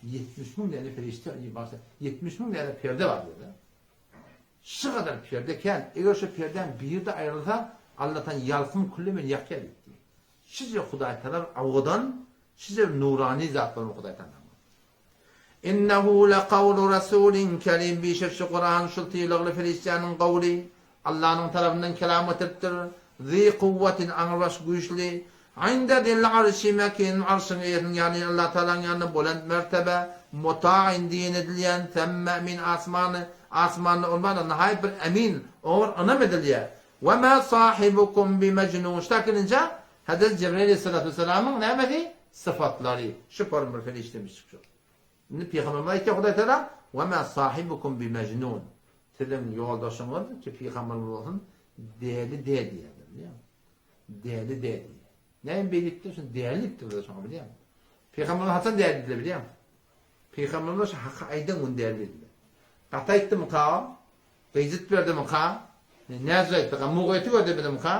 70 müň däne perişde, 70 müň däne perde bar diýýär-de. Şu gadar perde kän. Eger şu perdäň biri-de aýrylsa, Allatan ýalkym külli meni ýakýar diýipdi. Şije Hudaýtagala owadan, şije nurany zat bolmaly Hudaýtagalaň. Innehu lekawlu rasulin kerim bişek şu Kuran şul sylagly perişdäniň gowly, Allanyň tarapyndan kelam getiripdir. Zi kuwwatin aňrybaş güýçli, Inde zil arşi mekin arşyň eýesiniň ýany Allatagalaň ýanynda bolent mertebe, muta'in diýen edilýän, semme emin asmany, asmanda ol bar, nahaýat bir emin, oňa bir ynam edilýär. We ma sahibukum bi mejnun şutak gelinje Hezreti Jebrail aleyhissalatu vesselamyň nämesi? Sypatlary. Şu form bir perişdemiş şu. Indi pygamberimiz aýtýar Hudaý Teala we ma sahibukum bi mejnun. Siziň ýoldaşyňyz ki pygamberimiz bolsun däli däl diýýär bilýäňmi? Däli däl diýýär. Näme beýle diýipdir? Şuny däli diýipdir bize şoňa bilýäňmi? Pygamberimiz haçan däli diýdiler bilýäňmi? Pygamberimiz şu haky aýdan gün däli diýdiler. Gaty aýtdymyka? Gyjyt berdimika? Näz aýtdyka? Mugyty gördümika?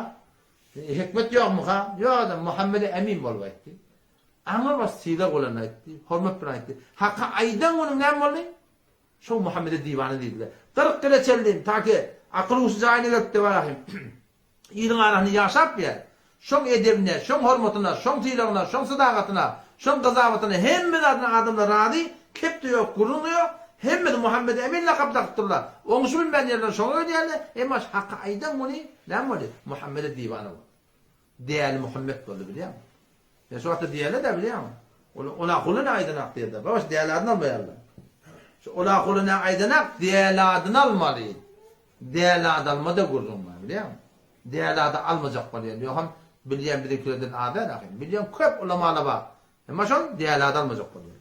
Hikmet ýokmuka? Ýok adam Muhammede emin bolup aýtdy. Aňa baş sylag bilen aýtdy, hormat bilen aýtdy. Haka aýdan günüň näme boldy? Şo Muhammede diwana diýdiler. 40 ýyla çenli ta ki akyl huşy jaýyna gelipdi barahym. Iliň arasynda ýaşap ýa. Şoň edebine, şoň hormatyna, şoň sylagyna, şoň sadagatyna, şoň gyzabatyna hemme zadyna adamlar razy, kep-de ýok, gürrüň-de ýok, hemmesi Muhammet Emin lakap dakypdyrlar. Oňşy bilmän ýerleri şoňa gelýärler, emma şu haky aýdan güni näme boldy? Muhammede diwana boldy. Däli Muhammet boldy bilýäňmi? Ýa şu wagtda diýerler-dä bilýäňmi? Ol Olakuly ne aýdanak diýerler. Babaş däli adyny almaýarlar. Şu Olakuly ne aýdanak däli adyny almaly. Däli ady alma-da gürrüň bar bilýäňmi? Däli ady almajak bolýar. Ýogsam bilýän biziňkilerden az däl ahyryn. Bilýän köp ulamalar bar. Emma şol däli ady almajak bolýar.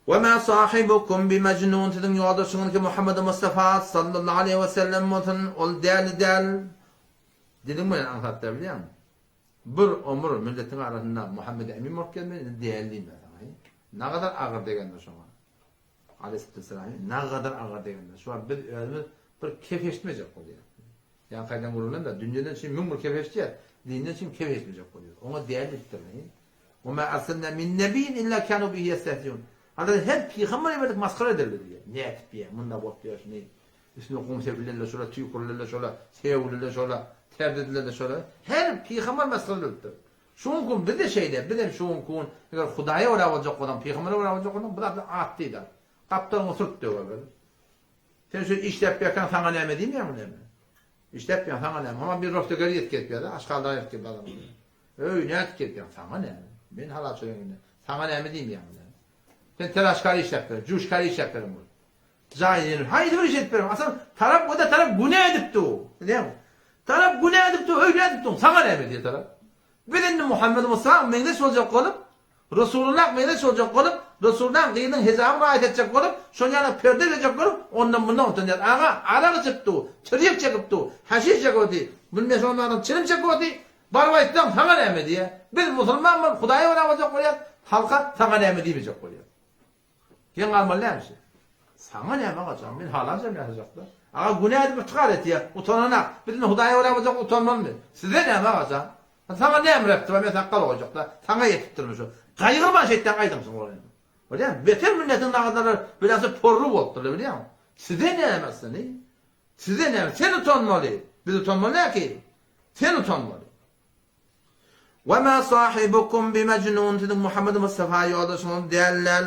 We ma sahibukum bi mejnun siziň ýoldaşyňyz ki Muhammed Mustafa sallallahu aleýhi we sellem bolsun, ol däli däl. Diliň bilen aňsat däl bilýäňmi? Bir ömür milletiň arasynda Muhammed Emin bolup gezmeli, indi däli diýmez saňa. Nagadar agyr degendir şoňa. Aleýhissalam nagadar agyr degendir. Şu wagt biz özümiz bir kef eşitmejek bolýarys. Ýa kaýdan gürrüňden-de, dünýeden üçin 1001 kef eşitýäs, dinden üçin kef eşitmejek bolýarys. Oňa däli diýipdirler. Wa ma arsalna min nabiyyin illa kanu bihi yestehziun. Alla her pygamber iberdik masgara ederler diýýär. Nätip diýýär, munda bolup ýörşüni. Üstüne gum sepilende şola, tüýkürilende şola, sögülende şola, terd edilende şola. Her pygamber masgara edilipdir. Şu günki gün biz-de şeýle, biz hem şu günki gün eger Hudaýa görä boljak bolsaň, pygambere görä boljak bolsaň, bu zatlar at diýdi. Gapdalyňy sürt döwer. Sen şu işläp ýörkäň saňa näme diýmeýärmi näme? Işläp ýörkäň saňa näme? Hama bir rofta gel ýet gelip ýa-da aşgardan ýet gelip adam. Öý, nädip gelip ýörkäň saňa näme? Men halal çöregiňde. Saňa näme diýmeýärmi näme? Sen telaşkar işläp ber, juşkar işläp beren bol. Jaý ýeri haýsy bir iş edip bereň. Asyl tarap o-da tarap günä edip dur. Bilýäňmi? Tarap günä edip dur, öýle edip dur. Saňa näme diýýär tarap. Biz indi Muhammed Musa meňzeş boljak bolup, Resulullah meňzeş boljak bolup, Resulullah gyzyň hijabyny raýat etjek bolup, şoň ýaly perde berjek bolup, ondan mundan utanýar. Aga, arak içip dur, tirýek çekip dur, haşiş çekip otyr, bilmän şondan adam çilim çekip otyr. Baryp aýtsaň, saňa näme diýýär. Biz musulman bolup Hudaýa görä boljak bolýas, halka saňa näme diýmejek bolýas. Geň galmaly dälmi? Saňa näme agajan, men halal ýaşajakda. Aga günä edip ytykar etýär, utananak. Biz indi Hudaýa görä boljak utanmalymy? Size näme agajan? Saňa näme repdi bar, men sakgal goýjakda. Saňa ýetipdirmi şu? Gaýgyrman şeýtseň aýdymsyň ol indi. Bolýarmy? Beter milletiň nagadalary bilense porry bolupdyrlar bilýäňmi? Size näme aslynda? Size näme? Sen utanmaly. Biz utanmaly däl ki. Sen utanmaly. We ma sahibukum bi mejnun siziň Muhammed Mustafa ýoldaşyňyz däller.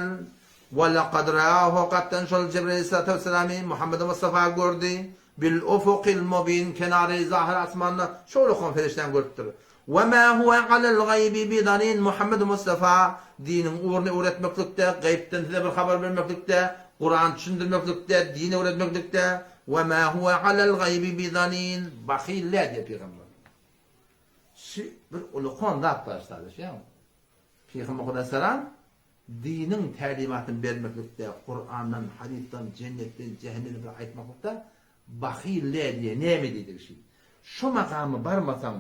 We lekad raahu hakykatdan şol Jibril aleyhissalatu vesselamy Muhammed Mustafa gördi. Bil ufukil mubin kenary zahyr asmanda şol okan perişdäni görüpdir. We ma huwe alel gaýbi bi danin Muhammed Mustafa diniň ugruny öwretmeklikde, gaýypdan size bir habar bermeklikde, Kurany düşündirmeklikde, dini öwretmeklikde we ma huwe alel gaýbi bi danin bahyl däl diýýär pygamber. Şu bir ulukan zat bar şada, şeýle. Pygamber Hudaýsalam diniň tälimatyny bermeklikde, Kurandan, hadysdan, jennetden, jähennemden bir aýtmaklykda bahyl däl diýýär. Näme diýdigi şi? Şo makama barmasaň,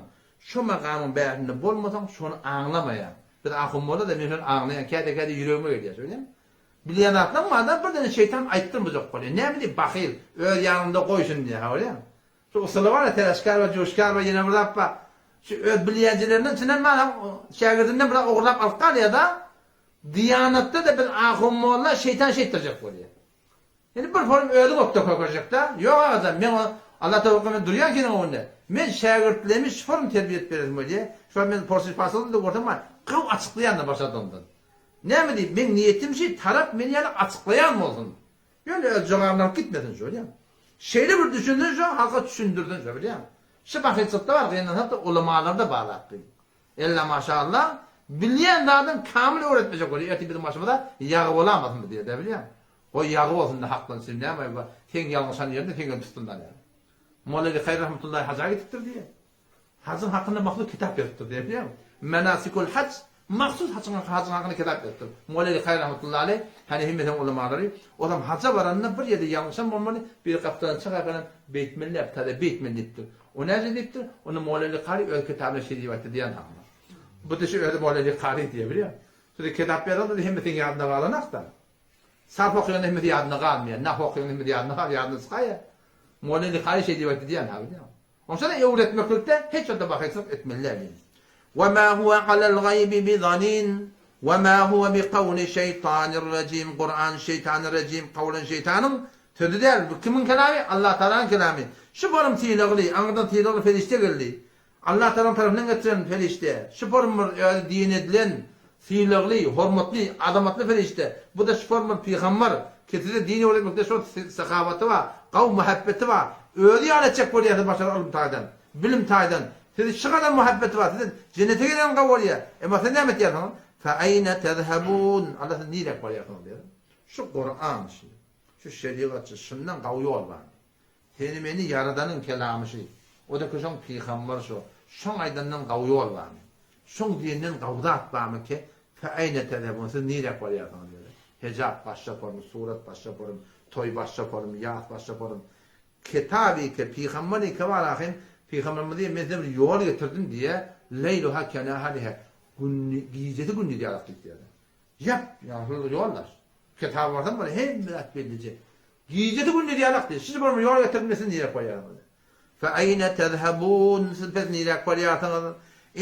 şo makamyň bärinde bolmasaň, şony aňlamaýaň. Biz ahun molla-da men şony aňlaýan, käde-käde ýüregime gelýär, şeýle. Bilýän zatlaň bar-da, birden şeýtan aýtdyrmajak bolýar. Näme diýip bahyl, öz ýanynda goýsun diýýär, hawa, Şu usuly bar-a, tereşkar bar, juşkar bar, ýene bir zat bar. Şu öz bilýänjelerinden içinden bar, şägirdinden bir zat ogurlap alyp galýar-da, Diýanatda-da biz ahun-molla şeýtan şeýtdirjek bolýar. Indi bir forum özüň ökde kökerjek-dä. Ýok agajan, men o Allah towakga men durýan seniň öňünde. Men şägirtlerimi şu form terbiýe edip beresim gelýär. Şu wagt men porsy pasolda görsem bar, gawy açyklaýan-da başardygymdan. Näme diýip, meň niýetim şi, tarap men ýaly açyklaýan bolsun. Ýöne öz jogabyny alyp gitmesin şu, bilýäňmi? Şeýle bir düşünsin şu, halka düşündirsin şu, bilýäňmi? Şu bahylçylykda bar, gynansak-da ulamalarda bar zat bu. Ella maşallah, bilýän zadyny kamyl öwretmejek bolýar, ertir biziň başymyza ýagy bolamasyn bu diýer-dä, bilýäňmi? Goý ýagy bolsun-da hakdan üçin näme bu, seň ýalňyşan ýeriňde seň hem tutsunlar ýaly. Molla Lihaý rahmetullahi haja gidipdir diýýär. Hajyň hakynda mahsus kitap ýazypdyr diýýär, bilýäňmi? Menasikul haj, mahsus hajyň hajyň hakynda kitap ýazypdyr. Molla Lihaý rahmetullahi aleý, Hanefi mezhebiň ulamalary, olam haja baranda bir ýerde ýalňyşan bolmaly, biri gapdaldan çykarkadan beýtmeli däl, täze beýtmeli diýipdir. O näce diýipdir? Onda Molla Likary öz kitabynda şeý diýip aýtdy diýen hakyna. Bu dişi özi Molla Likary diýýär, bilýäňmi? Şuny kitap ýazanda hemme seň ýadyňda galanakda. Sarf okaýanda hemmesi ýadynda galmaýar. Nahw okaýanda hemmesi ýadynda galýar, ýadyndan çykaýar. Molla Likary şeý diýip aýtdy diýen ha, bilýäňmi? Onsoň öwretmeklikde hiç ýerde bahylçylyk etmeli däl diýen. Wa ma huwa alal gaýbi bi zanin wa ma huwa bi kawli şeýtanir rejim Kuran şeýtanyr rejim kawlan şeýtanyň sözi däl bu kimiň kelamy Allah Tagalanyň kelamy şu forum sylagly aňyrdan sylagly perişde geldi Allah Tagalanyň tarapyndan getiren perişde şu forum bir özi din edilen sylagly hormatly azamatly perişde bu-da şu forum bir pygambar ki size din öwretmekde şol sahawaty bar gawy muhabbeti bar özi ýaly etjek bolýar sizi başar ylym taýdan bilim taýdan sizi şu gadar muhabbeti bar size jennete giren gawy bolýar emma siz näme etýärsiňiz fe eýne tezhebun Allah siz niräk barýarsyňyz diýýär şu Kuran şu Şu şerigatçy şundan gawy ýol barmy? Seni meni ýaradanyň kelamy şy. O-da ki şoň pygamber şo. Şoň aýdandan gawy ýol barmy? Şoň diýenden gawy zat barmy ki, fe eýne tezhebun, siz niräk barýarsyňyz diýdi. Hejap başga formy, surat başga form, toý başga form, ýas başga form. Kitaby ki, pygamber ki bar ahym, pygamberimiz diýýär, men size bir ýol getirdim diýýär, leýluha kenahariha, günni, gijesi gündiz ýalak diýip diýýär. Ýap, ýaňsyz ýoldaş. Kitaba barsaň bir hemme zat bellije. Gijesi gündiz ýalak diýdi. Siz bir ýol getirdim siz niräk barýarsyňyz? Fe eýne tezhebun siz pes niräk barýarsyňyz?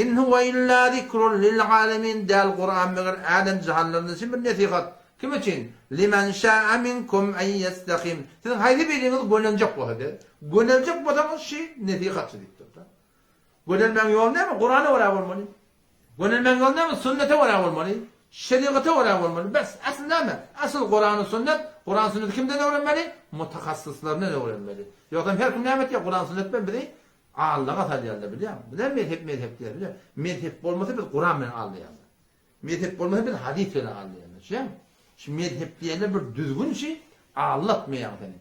In huwe illa zikrun lil alemin däl Kuran meger älem jahanlarynda üçin bir nesihat. Kim üçin? Limen şa'a minkum en yestahim. Siziň haýsy biriňiz gönenjek bolsa diýdi. Göneljek bolsaňyz şi nesihatçy diýipdir. Gönelmegiň ýoly näme? Kurana görä bolmaly. Gönelmegiň ýoly näme? Sünnete görä bolmaly. Şerigata görä bolmaly. Bes. Asyl näme? Asyl Kurany sünnet. Kuran sünneti kimden öwrenmeli? Mutahassyslaryndan öwrenmeli. Ýogsam her kim näme etýär? Kuran sünnet bilen bizi aldaga salýarlar bilýäňmi? Bizem mezhep mezhep diýýär bilýäňmi? Mezhep bolmasa biz Kuran bilen aldaýarlar. Mezhep bolmasa biz hadys bilen aldaýarlar. Düşünýäňmi? Şu mezhep diýenler bir düzgün şi aldatmaýar seni.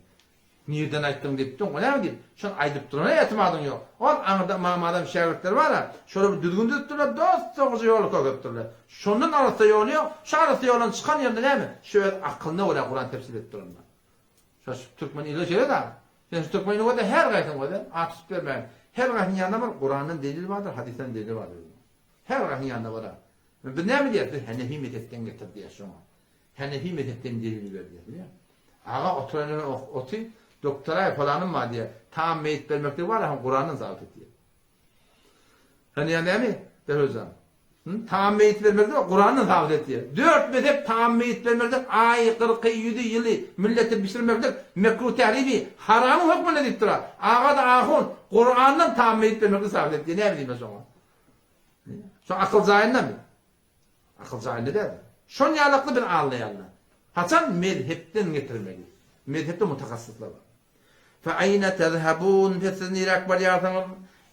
Nirden aýtdyň diýipdiň, o näme diýip, şony aýdyp durana etimadyň ýok. Ol aňyrda Ymam Azam şägirtleri bar-a, şolar bir düzgün düzüpdirler, dos-dogry ýoly görkezipdirler. Şondan arassa ýol ýok, şu arassa ýoldan çykan ýerinde näme, şu öz akylyna görä Kuran tefsir edip duranlar. Şo şu türkmen ili şeýle-dä. Sen şu türkmen ili görde her gaýsyň göze, at tutup bermäýin. Her gaýsyň ýanynda bir Kurandan delil bardyr, hadysdan delil bardyr. Her gaýsyň ýanynda bar-a. Biz näme diýeris, biz Henefi mezhepden getir diýeris şoňa. Henefi mezhepden delil ber diýýär, bilýäňmi? Aga oturan ýerine oty, doktoraý palanym bar diýýär. Tam meýit bermeklik bar, hem Kurandan zabt et diýýär. Sen diýýän näme, Derwezjan? Hı? Tam meýit bermeklik bar, Kurandan zabt et diýýär. Dört mezhep tam meýit bermeklik, aý, kyrky, ýüzi, ýyly millete bişirmeklik mekruh tährimi, haramyň hökmünde diýip durar. Aga-da ahun, Kurandan tam meýit bermeklik zabt et diýýär. Näme diýmeli şoňa? Şo akyl jaýyndamy? Akyl jaýynda däl. Şon ýalakly bir aldaýarlar. Haçan mezhepden getirmeli. Mezhepde mutahassyslar bar. Fe eýne tezhebun pes siz niräk barýarsyňyz?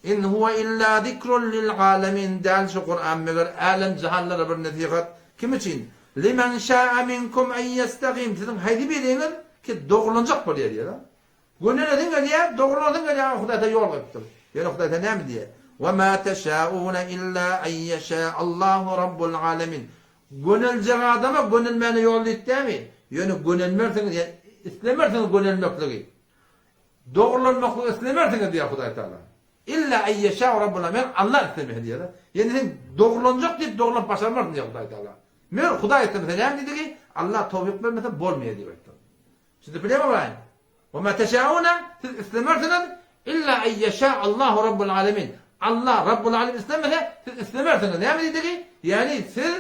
In huwe illa zikrun lil alemin däl şu Kuran meger älem jahanlara bir nesihat. Kim üçin? Limen şa'a minkum en ýestagim siziň haýsy biriňiz ki dogrulanjak bolýar diýýär. Gönelesiň gelýär, dogrulasyň gelýär, Hudaý saňa ýol goýupdyr. Ýöne Hudaý saňa näme diýýär? Wa ma teşauna illa en ýeşa Allahu rabbul alemin. Göneljek adama gönelmäne ýol diýip dämi? Ýöne gönelmersiňiz, ýa islemersiňiz gönelmekligi. Dogrulanmaklygy islemersiňiz diýýär Hudaý Taala. Illa en ýeşa rabbul alemin, Allah islemese diýýär. Ýöne sen dogrulanjak diýip dogrulanyp başarmarsyň diýýär Hudaý Taala. Meger Hudaý islemese näme diýdigi? Allah towfyk bermese bolmaýar diýip aýtdy. Siz bilýäňmi Ybraýym? Wa ma teşauna, siz islemersiňiz, illa en ýeşa Allahu rabbul alemin. Allah rabbul alemin islemese, siz islemersiňiz. Näme diýdigi? Ýagny siz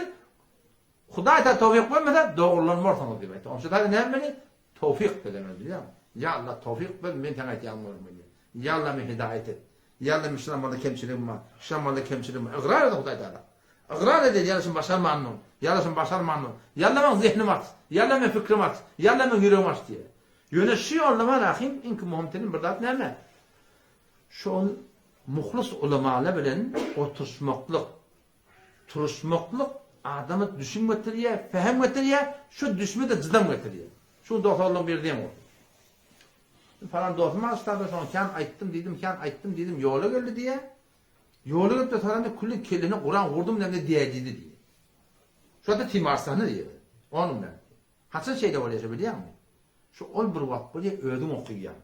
Hudaý taala towfyk bermese, dogrulanmarsyňyz diýip aýtdy. Onuň üçin näme etmeli? Towfyk dilemeli, bilýäňmi? Ýa Allah towfyk ber, men saňa aýtýan bolmaly. Ýa Allah meni hidaýat et. Ýa Alla men şu namazda kemçiligim bar, şu namazda kemçiligim bar. Ygrar edin Hudaý Tagala. Ygrar edin ýa Alla şuny başarmandym, ýa Alla şuny başarmandym. Ýa Alla meň zehnim aç, ýa Alla meň pikrim aç, ýa Alla meň ýüregim aç diýe. Ýöne şu ýolda bar ahym iňki möhüm telim bir zat näme? Şol muhlys ulamalar bilen oturyşmaklyk, turuşmaklyk adama düşüm getirýär, pähim getirýär, şu düşüme-de jydam getirýär. Şu dostlarlaryň biri diýen bolsa. Falan dostum bar ştada şoňa kän aýtdym diýdim, kän aýtdym diýdim, ýola geldi diýýär. Ýola gelip-de soranda külli kellene Kuran gurdum näme diýýär diýdi diýýär. Şu wagtda timarstanda diýýär. Onuň näme? Haçan şeýle bolýar şo bilýäňmi? Şu ol bir wagt bolýar özüň okaýaň.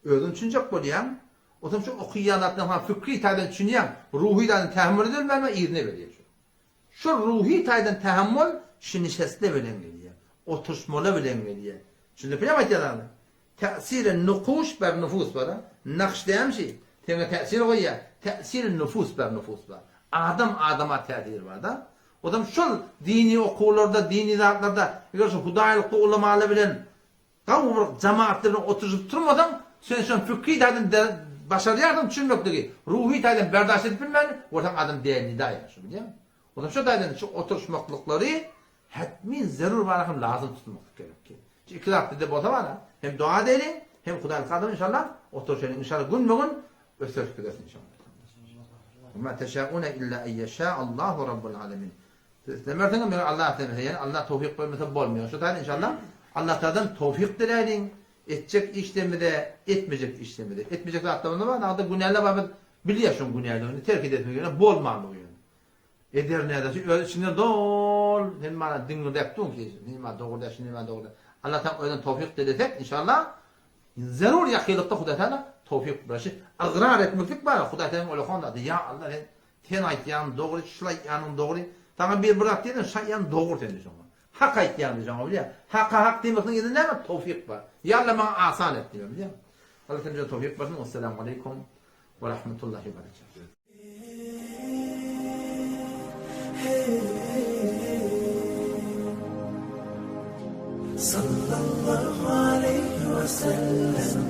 Özüň düşünjek bolýaň. Otam şu okaýan zatlaryň ha fikri taýdan düşünýäň, ruhy taýdan tähammül edilmän yzyna berýär şu. Şu ruhy taýdan tähammül şu nişeste bilen gelýär. Oturyşmalar bilen gelýär. Düşündip bilýäňmi aýtýan zadymy? Täsiri nukuş ber nufus bar a. Nakş dämi şi? Seňe täsir goýýar. Täsiri nufus ber nufus bar. Adam adama täsiri bar da. Odam şol dini okuwlarda, dini zatlarda eger şu hudaýlykly ulamalar bilen gawy bir jamaatlar bilen oturyşyp turmasaň, sen şony fikri taýdan başarýarsyň düşünmekligi, ruhy taýdan berdaş edip bilmän, bolsaň adam dälnidaýar şu bilýäňmi? Odam şo taýdan şu oturyşmaklyklary Hetmin zerur bara hem lazym tutmaklyk gerek ki. Şu iki zat bizde bolsa bara, hem dua edeliň, hem Hudaýyň kadamy inşallah oturyşalyň. Inşallah günbe gün ösürip gideris inşallah. Ma teşaune illa en yeşa Allahu rabbul alamin. Siz islemersiňiz, meger Allah islemese, ýani Allah towfik bermese bolmaýar. Şu taýdan inşallah Allah Tagaladan towfik diläýliň. Etjek işlerimize, etmejek işlerimize. Etmejek zatlarymyz bar, nagda günäler bar, biz bilýäs şoň günäligini, terk edesimiz gelýär, bolmanlygy ýöne. Eder nädersi öz içinden dol sen mana diňirdäp duň ki sen mana dogry däl şindi mana dogry däl. Allah taala özünden towfyk dilesek inşallah zerur ýakynlykda Hudaý taala towfyk berşi ygrar etmeklik bar Hudaý taala olakan zady ýa Allah sen sen aýtýanyň dogry şul aýtýanyň dogry saňa bir bir zat diýdim şu aýtýanyň dogry sen şoňa hak aýtýaň diý şoňa bilýä haka hak diýmekligiň yzynda näme towfyk bar ýa Allah maňa asan et diýme bilýä Allah sen bize towfyk bersin wessalamu aleýkum we rahmetullahi we berekatuh. Sallallahu aleýhi we sellem.